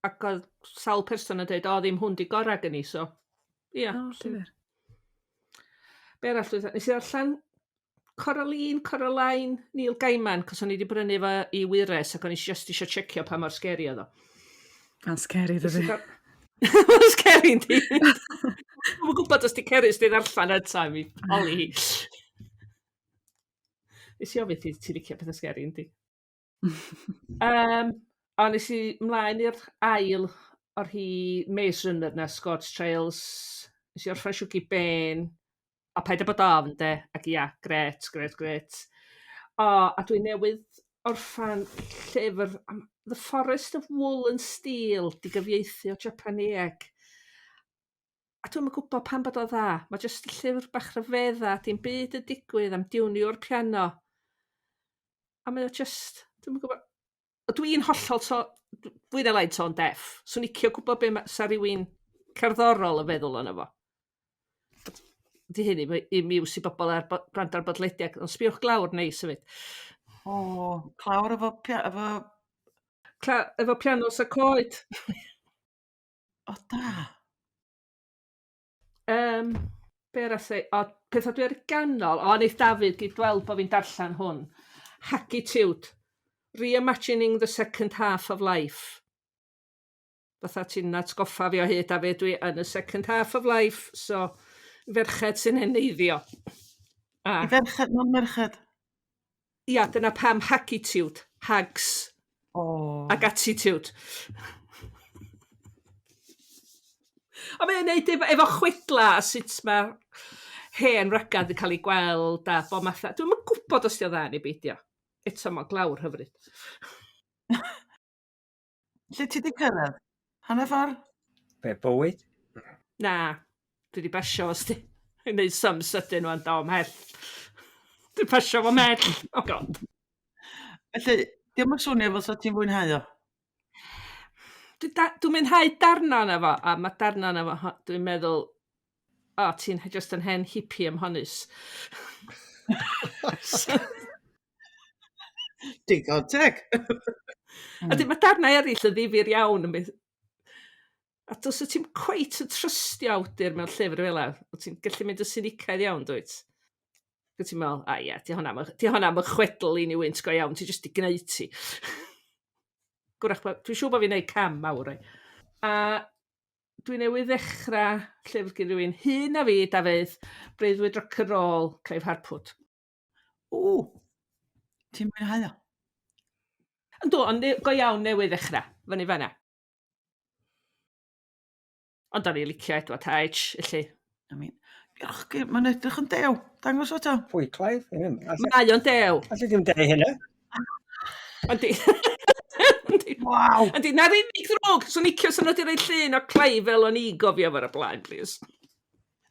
Ac oedd sawl person yn dweud, o, ddim hwn di gorau gen i, so... Ia. O, difyr. Be arall dwi Nes i ddarllen Coraline, Coraline, Neil Gaiman, cos o'n i wedi brynu fo i wyres ac o'n i just eisiau checio pa mor scary oedd o. Mae'n scary, dydi? Mae'n scary, yndi? Dwi'm yn gwybod os di Cerys di ddarllen eto i mi holi hi. Nes i ofyn ti, ti licio pethau scary, yndi? O, nes i mlaen i'r ail. O'r hi Maze Runner na, Scorch Trials. Nes i orffen Shwgi Ben. A paid â bod ofn, de. Ac ia, gret, gret, gret. O, a dwi newydd orffen llyfr am The Forest of Wool and Steel, di gyfieithu o Japaneeg. A dwi'm yn gwybod pam bod o dda. Mae jyst llyfr bach rhyfedda, dim byd yn digwydd am diwnio'r piano. A mae o jyst, dwi'm yn gwybod. Dwi'n hollol to, fwy na lai tone deaf. Swn icio gwybod be ma, sa rhywun cerddorol yn feddwl ono fo. Di hyn i'm i'm iws i bobl ar bo- gwrando ar bodlediad, ond sbiwch glawr neis hefyd. O, clawr efo, pia, efo... Cla efo pianos a coed. O, da. Um, be arall i? O, pethau dwi ar y ganol. O, neith Dafydd gyd gweld bod fi'n darllen hwn. Haggitude. Reimagining the second half of life. Fatha ti'n atgoffa fi o hyd, Dafydd, dwi yn y second half of life, so ferched sy'n heneiddio. A, I ferched, non merched? Ia, dyna pam haggitude, hags. Oh. Ac attitude. A mae'n neud efo, efo chwedla a sut mae hen ragad yn cael ei gweld a bob matha. Dwi'm yn gwybod os di o dda neu beidio. Eto mae'n glawr hyfryd. Lle ti di cyrraedd? Hanner ffordd? Be, bywyd? Na, dwi di basio fo sti. Yn neud sum sydyn wan, do, mhell. Dwi'n pasio fo mhell. Oh god. Felly, diolch yn swnio fel sa ti'n fwynhau o? Dwi'n da, dwi mwynhau darna yna fo, a mae darna yna fo, dwi'n meddwl, o, oh, ti'n just yn hen hippie ymhonus. Digon teg. A dyn, mae darnau eraill yn ddifyr iawn. Yn beth. A dos y ti'n cweit yn trystio awdur mewn llyfr fel yna. Ti'n gallu mynd yn sinicaidd iawn, dwyt? Dwi'n ti'n meddwl, a ie, di hwnna, di hwnna am y chwedl i ni wynt go iawn, ti jyst di gwneud ti. Gwrach, dwi'n siŵr bod fi'n gwneud cam mawr. Ei. A dwi newydd ddechrau llyfr gen rhywun hyn na fi, Dafydd, Breuddwyd Rock and Roll, Clive Harpwood. O, ti'n mwynhau o? Yndw, ond go iawn newydd ddechrau, fyny fanna. Ond o'n i'n licio Edward H, felly. I mean, diolch, mae'n edrych yn dew. Dangos o ta. Pwy, Clive? Mae o'n dew. Allu ddim deud hynna. Yndi. Waw! Yndi, na'r unig ddrwg, swn icio swn nhw wedi rhoi llun o Clive fel o'n i'n gofio fo'r blaen, please.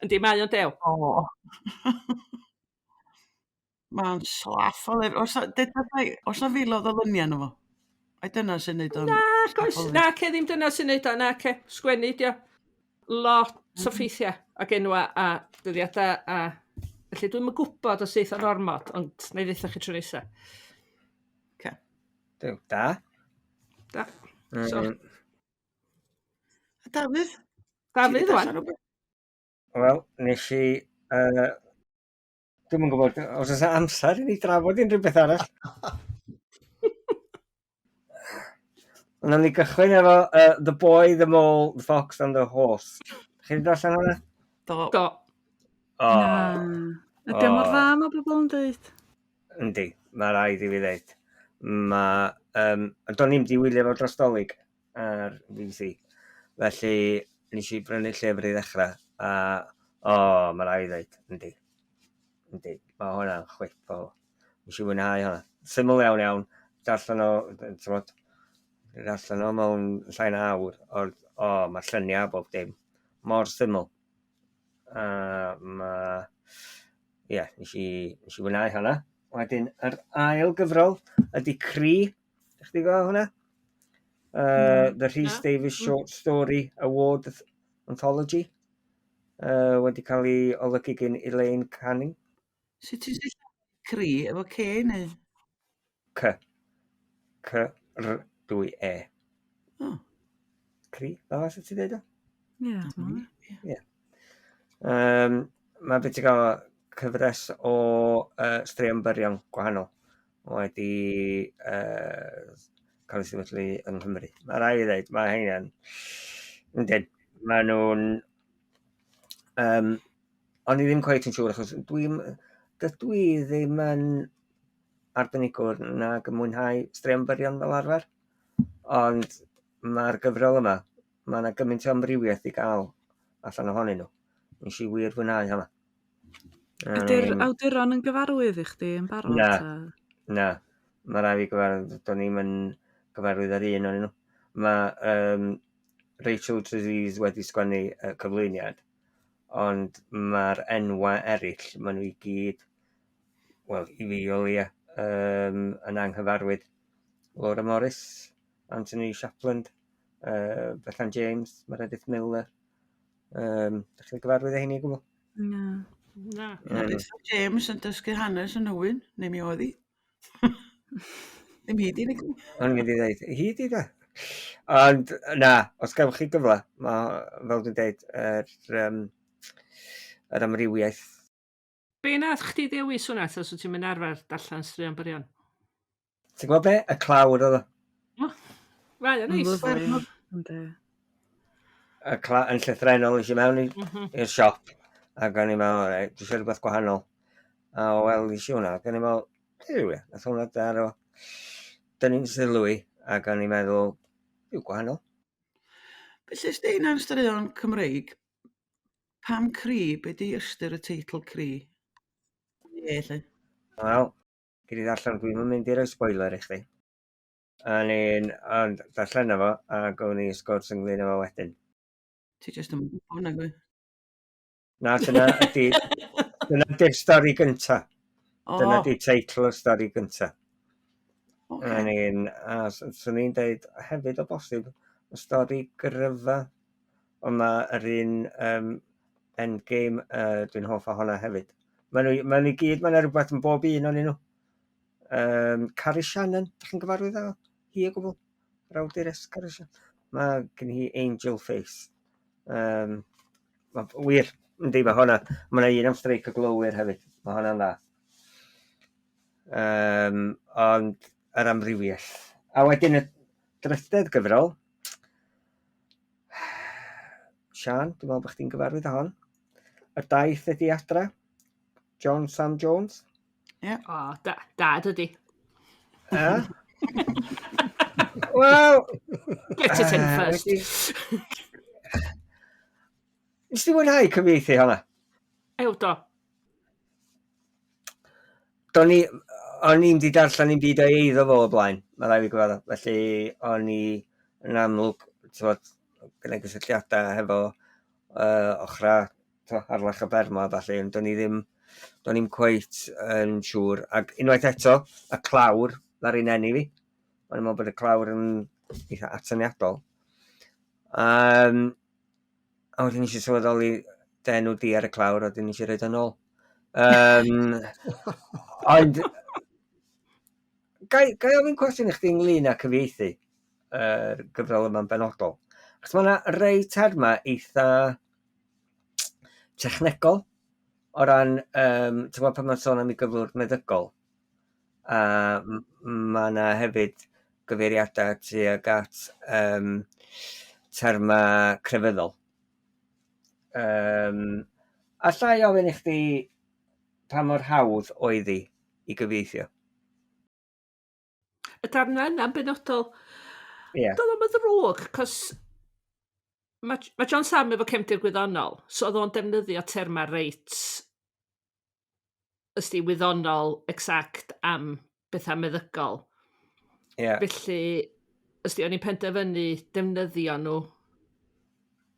Yndi, mae o'n dew. O. Mae'n slaff o lyfr. Oes 'na deud wrtha i, oes 'na filoedd o luniau yno fo? Ai dyna sy'n neud o'n... Na, oes, na, ce, ddim dyna sy'n neud o, na, ce, sgwennu, dio. Lot o ffeithiau ac enwa a dyddiadau a... Felly dwi'm yn gwybod os eith o'n ormod, ond na i ddeutha chi tro nesa. Okay. Duw, da. Da. So. A Dafydd? Dafydd, wan. Wel, nes i... Uh, Dwi'm yn gwybod os oes amser i ni drafod unrhyw beth arall. Ond nawn ni gychwyn efo uh, The Boy, The Mole, The Fox and The Horse. Chi wedi darllen hwnna? Do. Do. O. Na. Ydy o mor dda mae bobl yn dweud? Yndi, mae rhaid i fi ddeud. Mae... Um, do'n i'm di wylio fo dros Dolig ar VC. Felly, nes i brynu llyfr i ddechrau. A, o, mae rhaid i ddeud, yndi. Yndi, mae hwnna'n chwip o... Nes i fwynhau hwnna. Syml iawn iawn. Darllen o, t'mod, darllen o mewn llai na awr. Ond, o, mae'r lluniau a bob dim. Mor syml. A mae... Ie, yeah, nes i, nes i fwynhau hwnna. Wedyn, yr ail gyfrol ydy Cri. Ydych chi gweld hwnna? The Rhys Davies Short Story Award Anthology. Wedi cael ei olygu gan Elaine Canning. Sut ti'n sillafu Cri? Efo C neu? C. C, R, 2 E. Oh. Cri, fel sut ti'n dweud o? Ie, yeah, dwi'n meddwl. Ie. Um, mae beth ti'n gael cyfres o straeon byrion gwahanol wedi cael ei sefydlu yng Nghymru. Mae rhaid i ddweud, mae hynny'n... Yndyn, mae nhw'n... Um, o'n i ddim cweit yn siŵr, achos dwi'n... Dydw i ddim yn arbenigwr nag yn mwynhau straeon byrion fel arfer, ond mae'r gyfrol yma Mae yna gymaint o amrywiaeth i gael allan ohonyn nhw. Nes i wir fwynhau hwnna. Ydy'r awduron yn gyfarwydd i chdi yn barod? Na, na. Mae rai fi gyfarwydd, do'n i'm yn gyfarwydd ar un ohonyn nhw. Mae Rachel Trezise wedi sgwennu y cyflwyniad, ond mae'r enwau eraill, maen nhw i gyd, wel, i fi o leia, yn anghyfarwydd. Laura Morris, Anthony Shapland, Bethan James, Meredith Miller. Dach chi'n gyfarwydd â heini o gwbl? Na. Na. Mae Bethan James yn dysgu hanes yn Nhywyn, neu mi oedd hi. Ddim hi di, nag O'n i'n mynd i ddeud, hi di da. Ond na, os gewch chi gyfle, mae, fel dwi'n deud, yr amrywiaeth. Be nath chdi ddewis hwnna, ta os wyt ti'n mynd arfer darllen straeon byrion? Ti'n gwybod be? Y clawr oedd o. Oh, Mae o'n neis. Lyfli. Yndi. Y yn llythrennol, es i mewn i'r siop, ac o'n i'n meddwl, reit, dwi eisiau rhywbeth gwahanol. A wel, es i hwnna, ac o'n i'n meddwl, Duw, ia, nath hwnna daro dynnu'n sylw i, ac o'n i'n meddwl, yw, gwahanol. Felly, os di hynna'n straeon Cymreig, pam Cri? Be di ystyr y teitl Cri? Ie, lle. Wel, gei di ddarllen, dwi'm yn mynd i roi spoiler i chdi. O'n i'n, ond darllena fo, a gawn ni sgwrs ynglyn â fo wedyn. Ti jyst yn gwybod nag wyt? Na, dyna ydi, dyna ydi'r stori gynta. Dyna ydi teitl y stori gynta. O'n i'n, a swn i'n deud hefyd o bosib, y stori gryfa, ond mae yr un Endgame, dwi'n hoff o honna hefyd. Maen nhw, maen nhw i gyd, mae yna rhywbeth yn bob un ohonyn nhw. Carrie Shannon, dych chi'n gyfarwydd â hi o gwbl? Yr awdures Carrie Shannon. Mae gen hi angel face. Ma, wir, yndi, mae honna. Mae yna un am streic y glowyr hefyd. Mae hwnna'n dda. Ond yr amrywiaeth. A wedyn y drydedd gyfrol, Siân, dwi'n meddwl bod chdi'n gyfarwydd â hon. Y daith ydi adra, John Sam Jones. Ie. Yeah. O, da, da dydi. E? Wel... Get it in first. Nes ti mwynhau cyfieithu hwnna? Ew, do. Do'n i, o'n i'm di darllen i'm byd o'i eiddo fo o blaen, mae rhaid fi gyfadda. Felly, o'n i yn amlwg, t'mod, gyda gysylltiadau hefo ochra, t'mo', Harlech a Bermo a ballu, ond do'n i ddim, do'n i'm cweit yn siŵr. Ac unwaith eto, y clawr ddaru nenu fi. O'n i'n meddwl bod y clawr yn eitha atyniadol. A wedyn nes i sylweddoli dy enw di ar y clawr, a wedyn nes i roid o nôl. Ond, ga i ofyn cwestiwn i chdi ynglyn â cyfieithu yr gyfrol yma'n benodol? Achos mae yna rei termau eitha technegol o ran, ti'n gwbod pan mae'n sôn am ei gyflwr meddygol, a mae yna hefyd gyfeiriadau tuag at termau crefyddol. Alla i ofyn i chdi pa mor hawdd oedd hi i gyfieithio? Y darnau yna'n benodol. Doedd o'm yn ddrwg, cos mae John Sam efo cefndir gwyddonol, so oedd o'n defnyddio termau reit ysdi wyddonol exact am bethau meddygol. Felly, ysdi o'n i'n penderfynu defnyddio nhw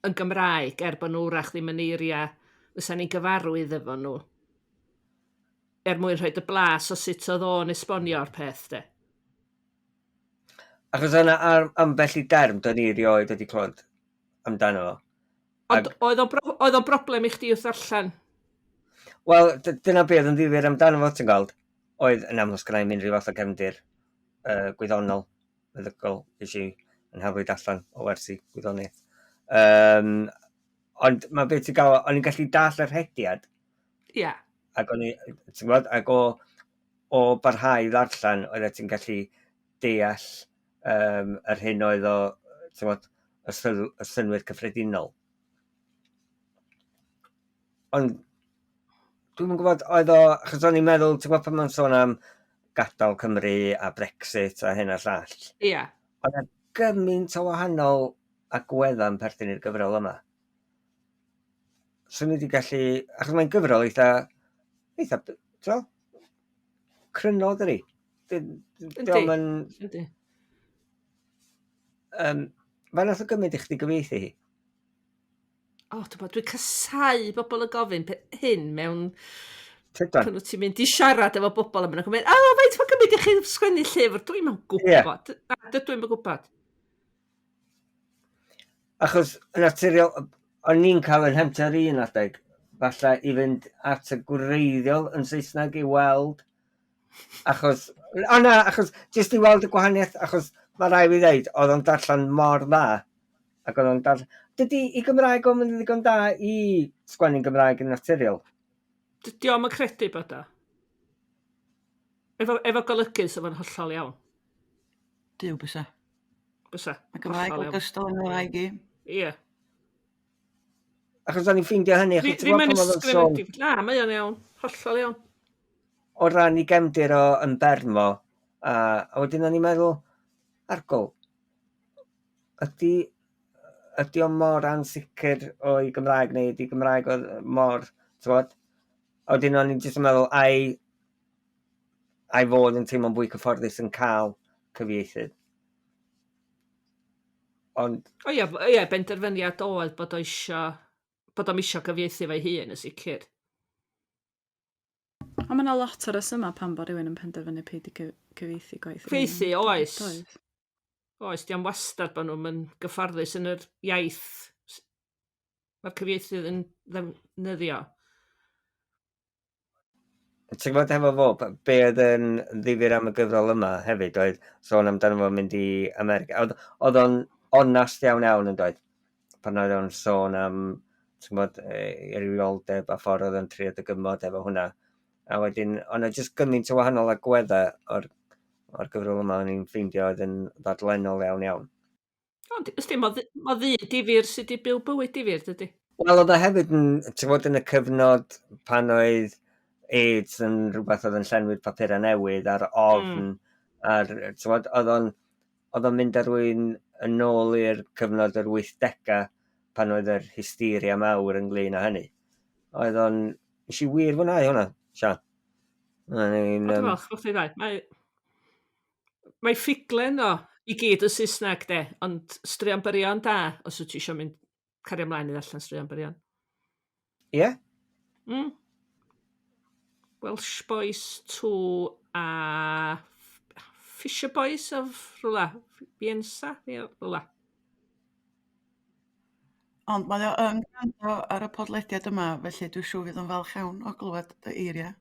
yn Gymraeg, er bod nhw wrach ddim yn eiriau fysa ni'n gyfarwydd efo nhw, er mwyn rhoi y blas o sut oedd o'n esbonio'r peth, de. Achos yna ambell i derm do'n i erioed wedi clywed amdano fo. Ond oedd o'n broblem i chdi wrth ddarllen? Wel, dyna beth oedd yn ddifyr amdano fo, ti'n gweld. Oedd yn amlwg sgynna i'm unrhyw fath o gefndir gwyddonol, meddygol, nes i yn haflu allan o wersi gwyddoniaeth. Ond mae beth ti'n gael, o'n i'n gallu dall y rhediad. Ac o'n i, ti'n gwybod, ac o barhau i ddarllen, oeddet ti'n gallu deall yr hyn oedd o, ti'n gwybod, y synnwyr cyffredinol. Ond dwi'm yn gwybod, oedd o, achos o'n i'n meddwl, ti'n gwybod pan mae'n sôn am gadael Cymru a Brexit a hyn a llall. Oedd 'na gymaint o wahanol agweddau yn perthyn i'r gyfrol yma. Swn i wedi gallu... Achos mae'n gyfrol eitha... eitha, ti'n cryno, dydi? Yndi. Yn... Yndi. Um, Faint nath o gymryd i chdi gyfieithu hi? O, oh, dwi'n dwi casau bobl yn gofyn hyn mewn... Tydan. Pan wyt ti'n mynd i siarad efo bobl a maen nhw'n gofyn, o, oh, faint mae'n gymryd i chi sgwennu llyfr? Dwi'n yn gwybod. Yeah. Na, dydw i'n gwybod. Achos, yn naturiol, o'n i'n cael yn hemtio ar un adeg, falle i fynd at y gwreiddiol yn Saesneg i weld, achos, o na, achos, jyst i weld y gwahaniaeth, achos mae rai fi ddeud, oedd o'n darllen mor dda, ac oedd o'n darllen... Dydy i Gymraeg o'm yn ddigon da i sgwennu'n Gymraeg yn naturiol. Dydy o'm yn credu bod o. Efo, efo golygydd sydd yn hollol iawn. Duw, bysa. Bysa. Mae Gymraeg o gystal yng Nghymraeg i. Ie. Yeah. Achos o'n i'n ffeindio hynny, achos ti'n gwybod pan oedd o'n sôn... Na, mae o'n iawn, hollol iawn. O ran i gefndir o yn Bermo, a, a wedyn o'n i'n meddwl, argol, ydy, ydy o mor ansicr o'i Gymraeg neu ydy Gymraeg o mor, ti'n gwybod? A wedyn o'n i'n jyst yn meddwl, ai, ai fod yn teimlo'n fwy cyfforddus yn cael cyfieithydd. Ond... O ia, ia, benderfyniad oedd bod o isio, bod o'm isio cyfieithu fo'i hun yn sicr. Ond mae yna lot o resymau pam bod rhywun yn penderfynu peidio cyfieithu gwaith. Cyfieithu, oes. Oes. Oes, di am wastad bod nhw'n yn gyfforddus yn yr iaith mae'r cyfieithydd yn ddefnyddio. Ti'n gwybod hefo fo, be oedd yn ddifyr am y gyfrol yma hefyd oedd sôn amdano fo mynd i America. Oedd, oedd o'n onast iawn iawn yn doedd? Pan oedd o'n sôn am, ti'n gwybod, ei rywioldeb a ffordd oedd o'n trio dygymod efo hwnna. A wedyn, oedd 'na jyst gymaint o wahanol agweddau o'r, o'r gyfrol yma o'n i'n ffeindio oedd yn ddadlennol iawn iawn. Ond, ysdi, mae ma ddyn difyr sydd wedi byw bywyd difyr, dydy? Wel, oedd o hefyd yn, ti'n gwybod, yn y cyfnod pan oedd AIDS yn rhywbeth oedd yn llenwi'r papurau newydd a'r ofn, a'r, ti'n gwybod, oedd o'n, oedd o'n mynd â rhywun yn ôl i'r cyfnod yr 80au pan oedd yr hysteria mawr ynglyn â hynny. Oedd o'n, nes i wir fwynhau hwnna, Sian. O'n i'n, Dwi'n falch bod chdi ddau. Mae, Mae ffuglen o i gyd yn Saesneg de, ond straeon byrion da, os wyt ti eisiau mynd cario ymlaen i ddarllen straeon byrion. Ie? Yeah? Welsh Boys 2 a Fisher Boys of rhywle, Fiensa, rhywle. Ond mae o yn gwrando ar y podlediad yma, felly dwi'n siŵr fydd o'n falch iawn o glywed dy eiriau.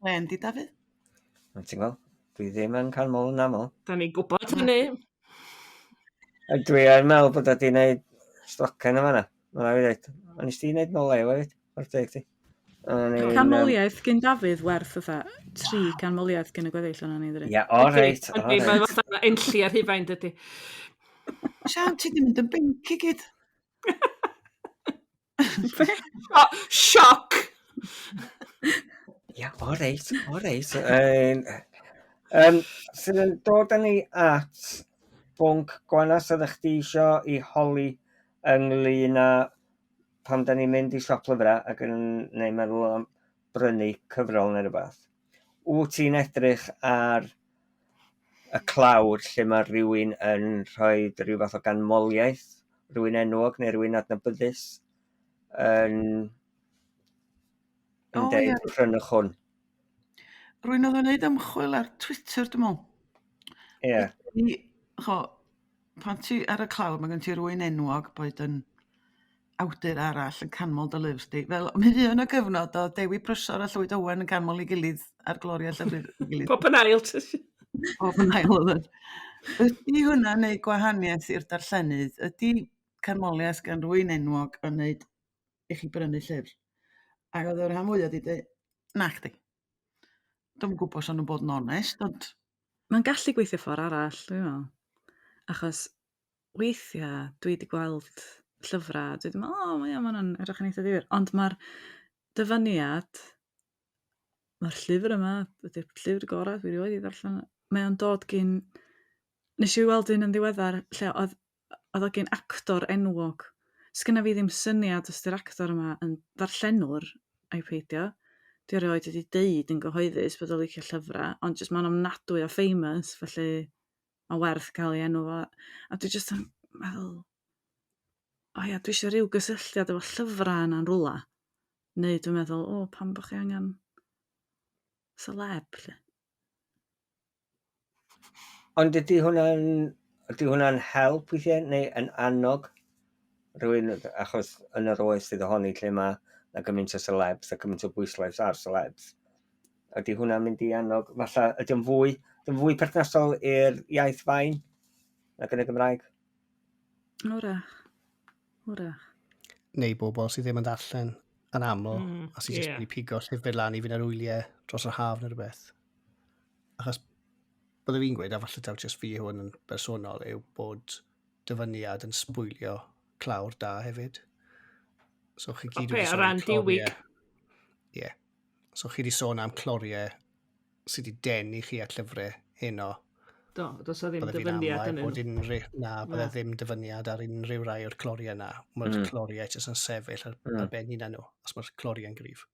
Len di, Dafydd? Ond ti'n gweld, dwi ddim yn canmol yn aml. Da ni'n gwybod hynny. A dwi yn meddwl bod o 'di wneud stocen yma na. Mae'n rhaid i ddweud. Ond nes ti wneud molew hefyd, o'r teg ti. O'n i'n, Canmoliaeth gyn Dafydd werth fatha tri canmoliaeth gyn y gweddill o'n ni, dydi? Ie, o reit, o reit. Mae fatha enlli ar Rhufain, dydy. Sian, ti 'di mynd yn binc i gyd. Sioc! Ia, o reit, o reit. Um, um, sydd yn dod â ni at bwnc gwanas oeddech chdi isio i holi ynglyn â pan da ni'n mynd i siop lyfrau ac yn neu meddwl am brynu cyfrol neu rhywbeth. Wyt ti'n edrych ar y clawr lle mae rhywun yn rhoi rhyw fath o ganmoliaeth, rhywun enwog neu rhywun adnabyddus yn, yn oh, deud yeah. prynwch hwn. Rwy'n oedd yn gwneud ymchwil ar Twitter, dwi'n meddwl. Ie. Yeah. Cho, pan ti ar y clawr, mae gen ti rwy'n enwog boed yn awdur arall yn canmol dy lyfr di. Fel, mi fu yna gyfnod o Dewi Prysor a Llwyd Owen yn canmol ei gilydd ar gloria llyfr ei gilydd. Pob yn ail. Pob yn ail oedd yn. Ydy hwnna'n neud gwahaniaeth i'r darllenydd? Ydy canmoliaeth gan rwy'n enwog yn neud i chi brynu llyfr? Ac oedd y rhan fwyaf wedi dweud, na chdi. Dwi'm yn gwybod os o'n nhw'n bod yn onest, ond... Mae'n gallu gweithio ffordd arall, dwi'n meddwl. Achos weithiau dwi wedi gweld llyfrau, dwi wedi meddwl, o, mae hwnna'n edrych yn eitha ddifyr. Ond mae'r dyfyniad, mae'r llyfr yma, ydy'r llyfr gorau dwi erioed 'di ddarllen. Mae o'n dod gyn... Nes i weld un yn ddiweddar lle oedd... Oedd o gen actor enwog. Sgynna fi ddim syniad os 'di'r actor yma yn ddarllenwr ai peidio. Di o erioed wedi deud yn gyhoeddus bod o'n licio llyfrau, ond jyst mae'n ofnadwy o famous, felly mae werth cael ei enw fo. A dwi jyst yn meddwl, o ia, dwi eisiau rhyw gysylltiad efo llyfrau yna'n rwla. Neu dwi'n meddwl, o, pam bod chi angen celeb, lle? Ond ydy hwnna'n ydy hwnna'n help weithiau neu yn annog rhywun achos yn yr oes sydd ohoni lle mae 'na gymaint o celebs a gymaint o bwyslais ar celebs, ydy hwnna'n mynd i annog falle ydy o'n fwy ydy o'n fwy perthnasol i'r iaith fain nag yn y Gymraeg? Wrach. Wrach. Neu bobl sydd ddim yn darllen yn aml a sydd jyst mynd i pigo llyfr lan i fynd ar wyliau dros yr haf neu rhywbeth. Achos bydde fi'n gweud, a falle taw jyst fi hwn yn bersonol, yw bod dyfyniad yn sbwylio clawr da hefyd. So chi gyd wedi sôn am cloriau. Ie. Yeah. So chi wedi sôn am cloriau sydd wedi denu chi at llyfrau heno. Do, does o ddim dyfyniad yn bod unrhyw, na, bydde ddim dyfyniad ar unrhyw rai o'r cloriau na. Mae'r cloriau jyst yn sefyll ar, ar ben hunan nhw, os mae'r cloriau'n gryf.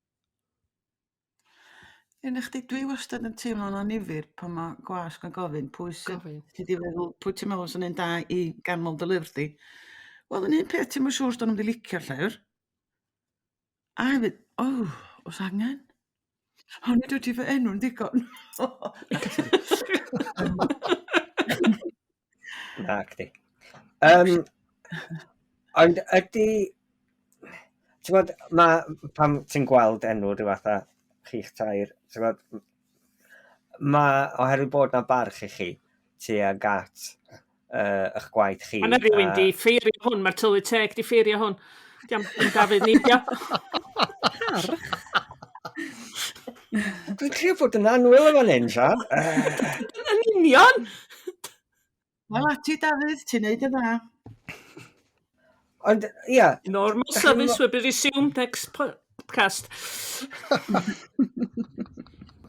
Un chdi, dwi wastad yn teimlo'n annifyr pan mae gwasg yn gofyn pwy sydd Gofyn. ti 'di feddwl, pwy ti'n meddwl sy'n un da i ganmol dy lyfr di. Wel, yn un peth, ti'm yn siŵr os 'dan nhw'n mynd i licio'r llyfr. A hefyd, o, oes angen? O, nid wyt ti fy enw'n ddigon. Na, chdi. Um, ond ydy... Ti'n gwybod, ma, pan ti'n gweld enw rhyw fath a chi'ch tair, ti'n gwybod, ma, oherwydd bod na barch i chi tuag at eich gwaith chi. Mae yna rhywun di ffeirio hwn, mae'r tylwyth teg di ffeirio hwn. Diolch yn Dafydd Neidio. Parch. Dwi'n trio bod yn annwyl yn fan hyn, Sian. Yn union! Wel ati Dafydd, ti'n neud yn dda. Ond, ia. Normal service will be resumed next podcast.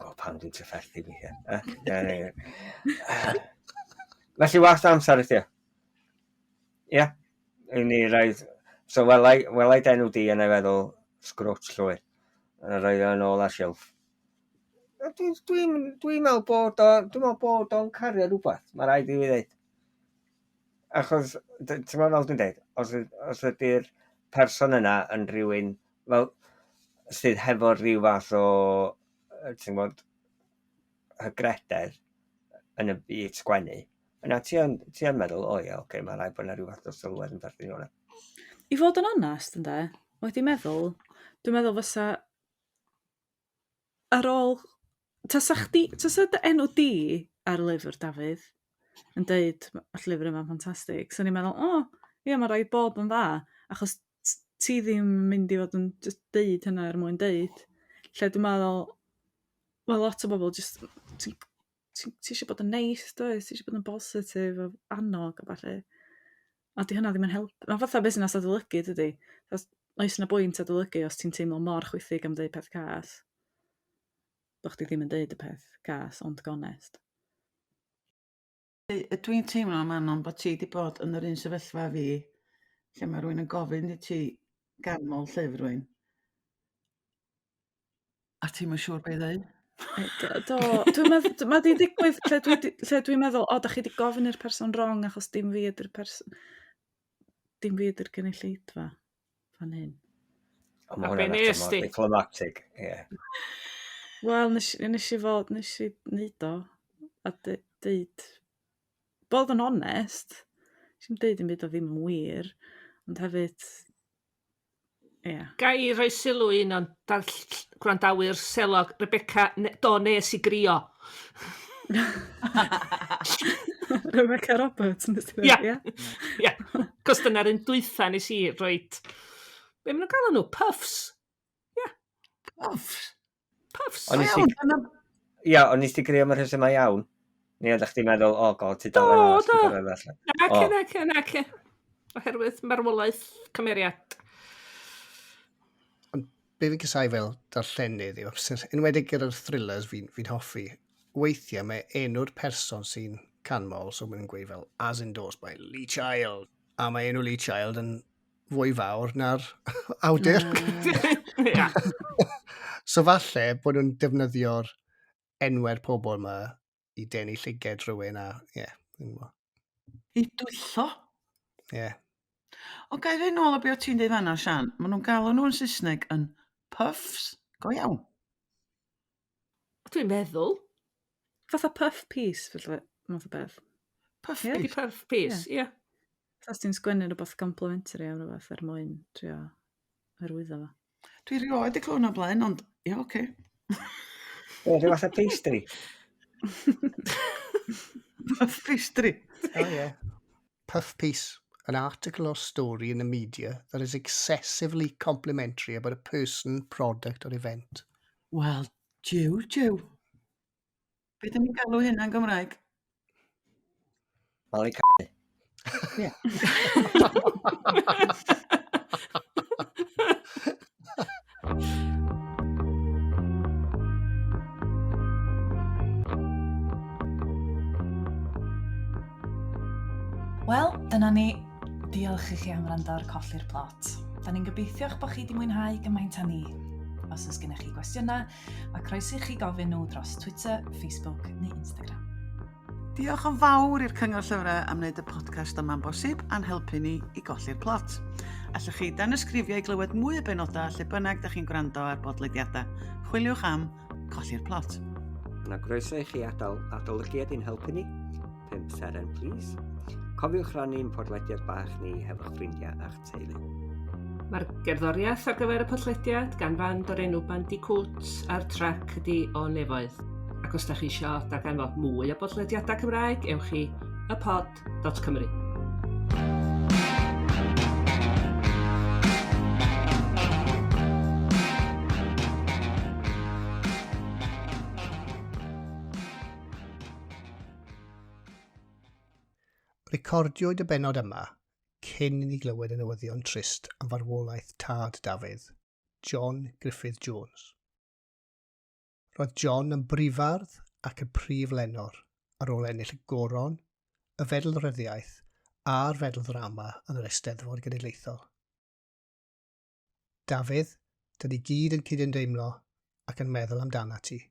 O, pam dwi'n trafferthu fi. Ie. Felly, wast amser i ti. Ie. I ni roed... So, welai, welai d'enw di yn ei feddwl sgrwt llwyr. A roi o'n ôl ar silff. Dwi'n dwi, dwi meddwl bod o, dwi'n meddwl bod o'n cario rhywbeth, mae rhaid i fi ddeud. Achos, ti'n meddwl fel dwi'n deud, os, os ydy'r person yna yn rhywun fel, sydd hefo rhyw fath o, ti'n gwybod, hygrededd yn y byd sgwennu, yna ti yn, ti yn meddwl, o ie, oce, mae rhaid bod yna rhyw fath o sylwedd yn perthyn i hwnna. I fod yn onest, ynde, wedi meddwl, dwi'n meddwl fysa ar ôl... Tasa chdi... Tasa dy enw di ar lyfr, Dafydd, yn deud mae'r llyfr yma'n ffantastig, 'swn i'n meddwl, o, ia, mae rhaid bod yn dda, achos ti ddim yn mynd i fod yn jyst deud hynna er mwyn deud. Lle dwi'n meddwl, mae lot o bobl jyst, ti'n ti ti isio bod yn neis does, ti isio bod yn bositif a annog a ballu. A 'di hynna ddim yn help. Mae fatha busnes adolygu dydi? Os oes 'na bwynt adolygu os ti'n teimlo mor chwithig am ddeud peth cas? Bo' chdi ddim yn deud y peth cas ond gonest. Ydw i'n teimlo Manon bod ti 'di bod yn yr un sefyllfa â fi lle mae rhywun yn gofyn i ti ganmol llyfr rhywun a ti'm yn siŵr be' i ddeud. Do, dwi'n meddwl, mae di digwydd lle dwi, lle dwi'n meddwl, o, da chi di gofyn i'r person wrong achos dim fi ydy'r person, dim fi ydy'r gynulleidfa fan hyn. O, mae hwnna'n ateb mor diplomatic, ie. Wel, nes, nes i fod, nes i wneud o, a deud, bod yn onest, nes i'm deud dim byd o ddim yn wir, ond hefyd, ie. Ga i roi sylw i un o'n gwrandawyr selog, Rebecca, do nes i grio. Rebecca Roberts, nes ti ddweud, ie? Ie, cos dyna'r un dwytha nes i roid, be maen nhw'n galw nhw? Puffs? Ie. Puffs? Puffs. Ond nes ti... Ia, ond nes ti grio am y rhesymau iawn? Neu oeddech chdi'n meddwl, oh god, ti dal yn Do, do. Nace, nace, nace. Oherwydd marwolaeth cymeriad. Ond be fi'n casau fel darllenydd yw, enwedig gyda'r thrillers fi'n fi hoffi, weithiau mae enw'r person sy'n canmol, so maen nhw'n gweud fel, as endorsed by Lee Child. A mae enw Lee Child yn fwy fawr na'r awdur. Ia. So falle bod nhw'n defnyddio'r enwau'r pobl yma i denu llyged rhywun a, ie, yeah, ddim yn gwybod. I dwyllo. Ie. Yeah. Ond ga i fynd nôl o be o ti'n deud fan'na, Sian? Maen nhw'n galw nhw yn Saesneg yn puffs, go iawn. Dwi'n meddwl. Fatha puff piece, felly, math o beth. Puff Ie. Ydy piece. puff piece, ie. Yeah. Os ti'n sgwennu rhywbeth complimentary am rhywbeth er mwyn trio hyrwyddo fo. Dwi rioed 'di clywed hwnna o blaen, ond ie, oce. Ie, rhyw fath o pastry. Puff pastry. Oh, yeah. Puff piece, an article or story in the media that is excessively complimentary about a person, product or event. Wel, jiw, jiw. Be dyn ni'n galw hynna'n Gymraeg? Malu c***. Ie. Wel, dyna ni. Diolch i chi am wrando ar Colli'r Plot. Da ni'n gobeithio eich bod chi wedi mwynhau gymaint â ni. Os oes gennych chi gwestiynau, mae croeso i chi gofyn nhw dros Twitter, Facebook neu Instagram. Diolch yn fawr i'r Cyngor Llyfrau am wneud y podcast yma'n bosib a'n helpu ni i golli'r plot. Allwch chi danysgrifio i glywed mwy o benodau lle bynnag da chi'n gwrando ar bodlediadau. Chwiliwch am Colli'r Plot. Yna groeso i chi adael adolygiad i'n helpu ni. 5 seren, please. Cofiwch rannu'n podlediad bach ni hefo'ch ffrindiau a'ch teulu. Mae'r gerddoriaeth ar gyfer y podlediad gan fand o'r enw Bandicoot a'r trac ydi O Nefoedd. Ac os da chi isio darganfod mwy o bodlediadau Cymraeg, ewch i ypod.cymru. Recordiwyd y bennod yma cyn i ni glywed y newyddion trist am farwolaeth tad Dafydd, John Griffith Jones. Roedd John yn brifardd ac yn prif lenor ar ôl ennill y Goron, y Fedal Ryddiaith a'r Fedal Ddrama yn yr Eisteddfod Genedlaethol. Dafydd, dyn ni gyd yn cydymdeimlo ac yn meddwl amdanat ti.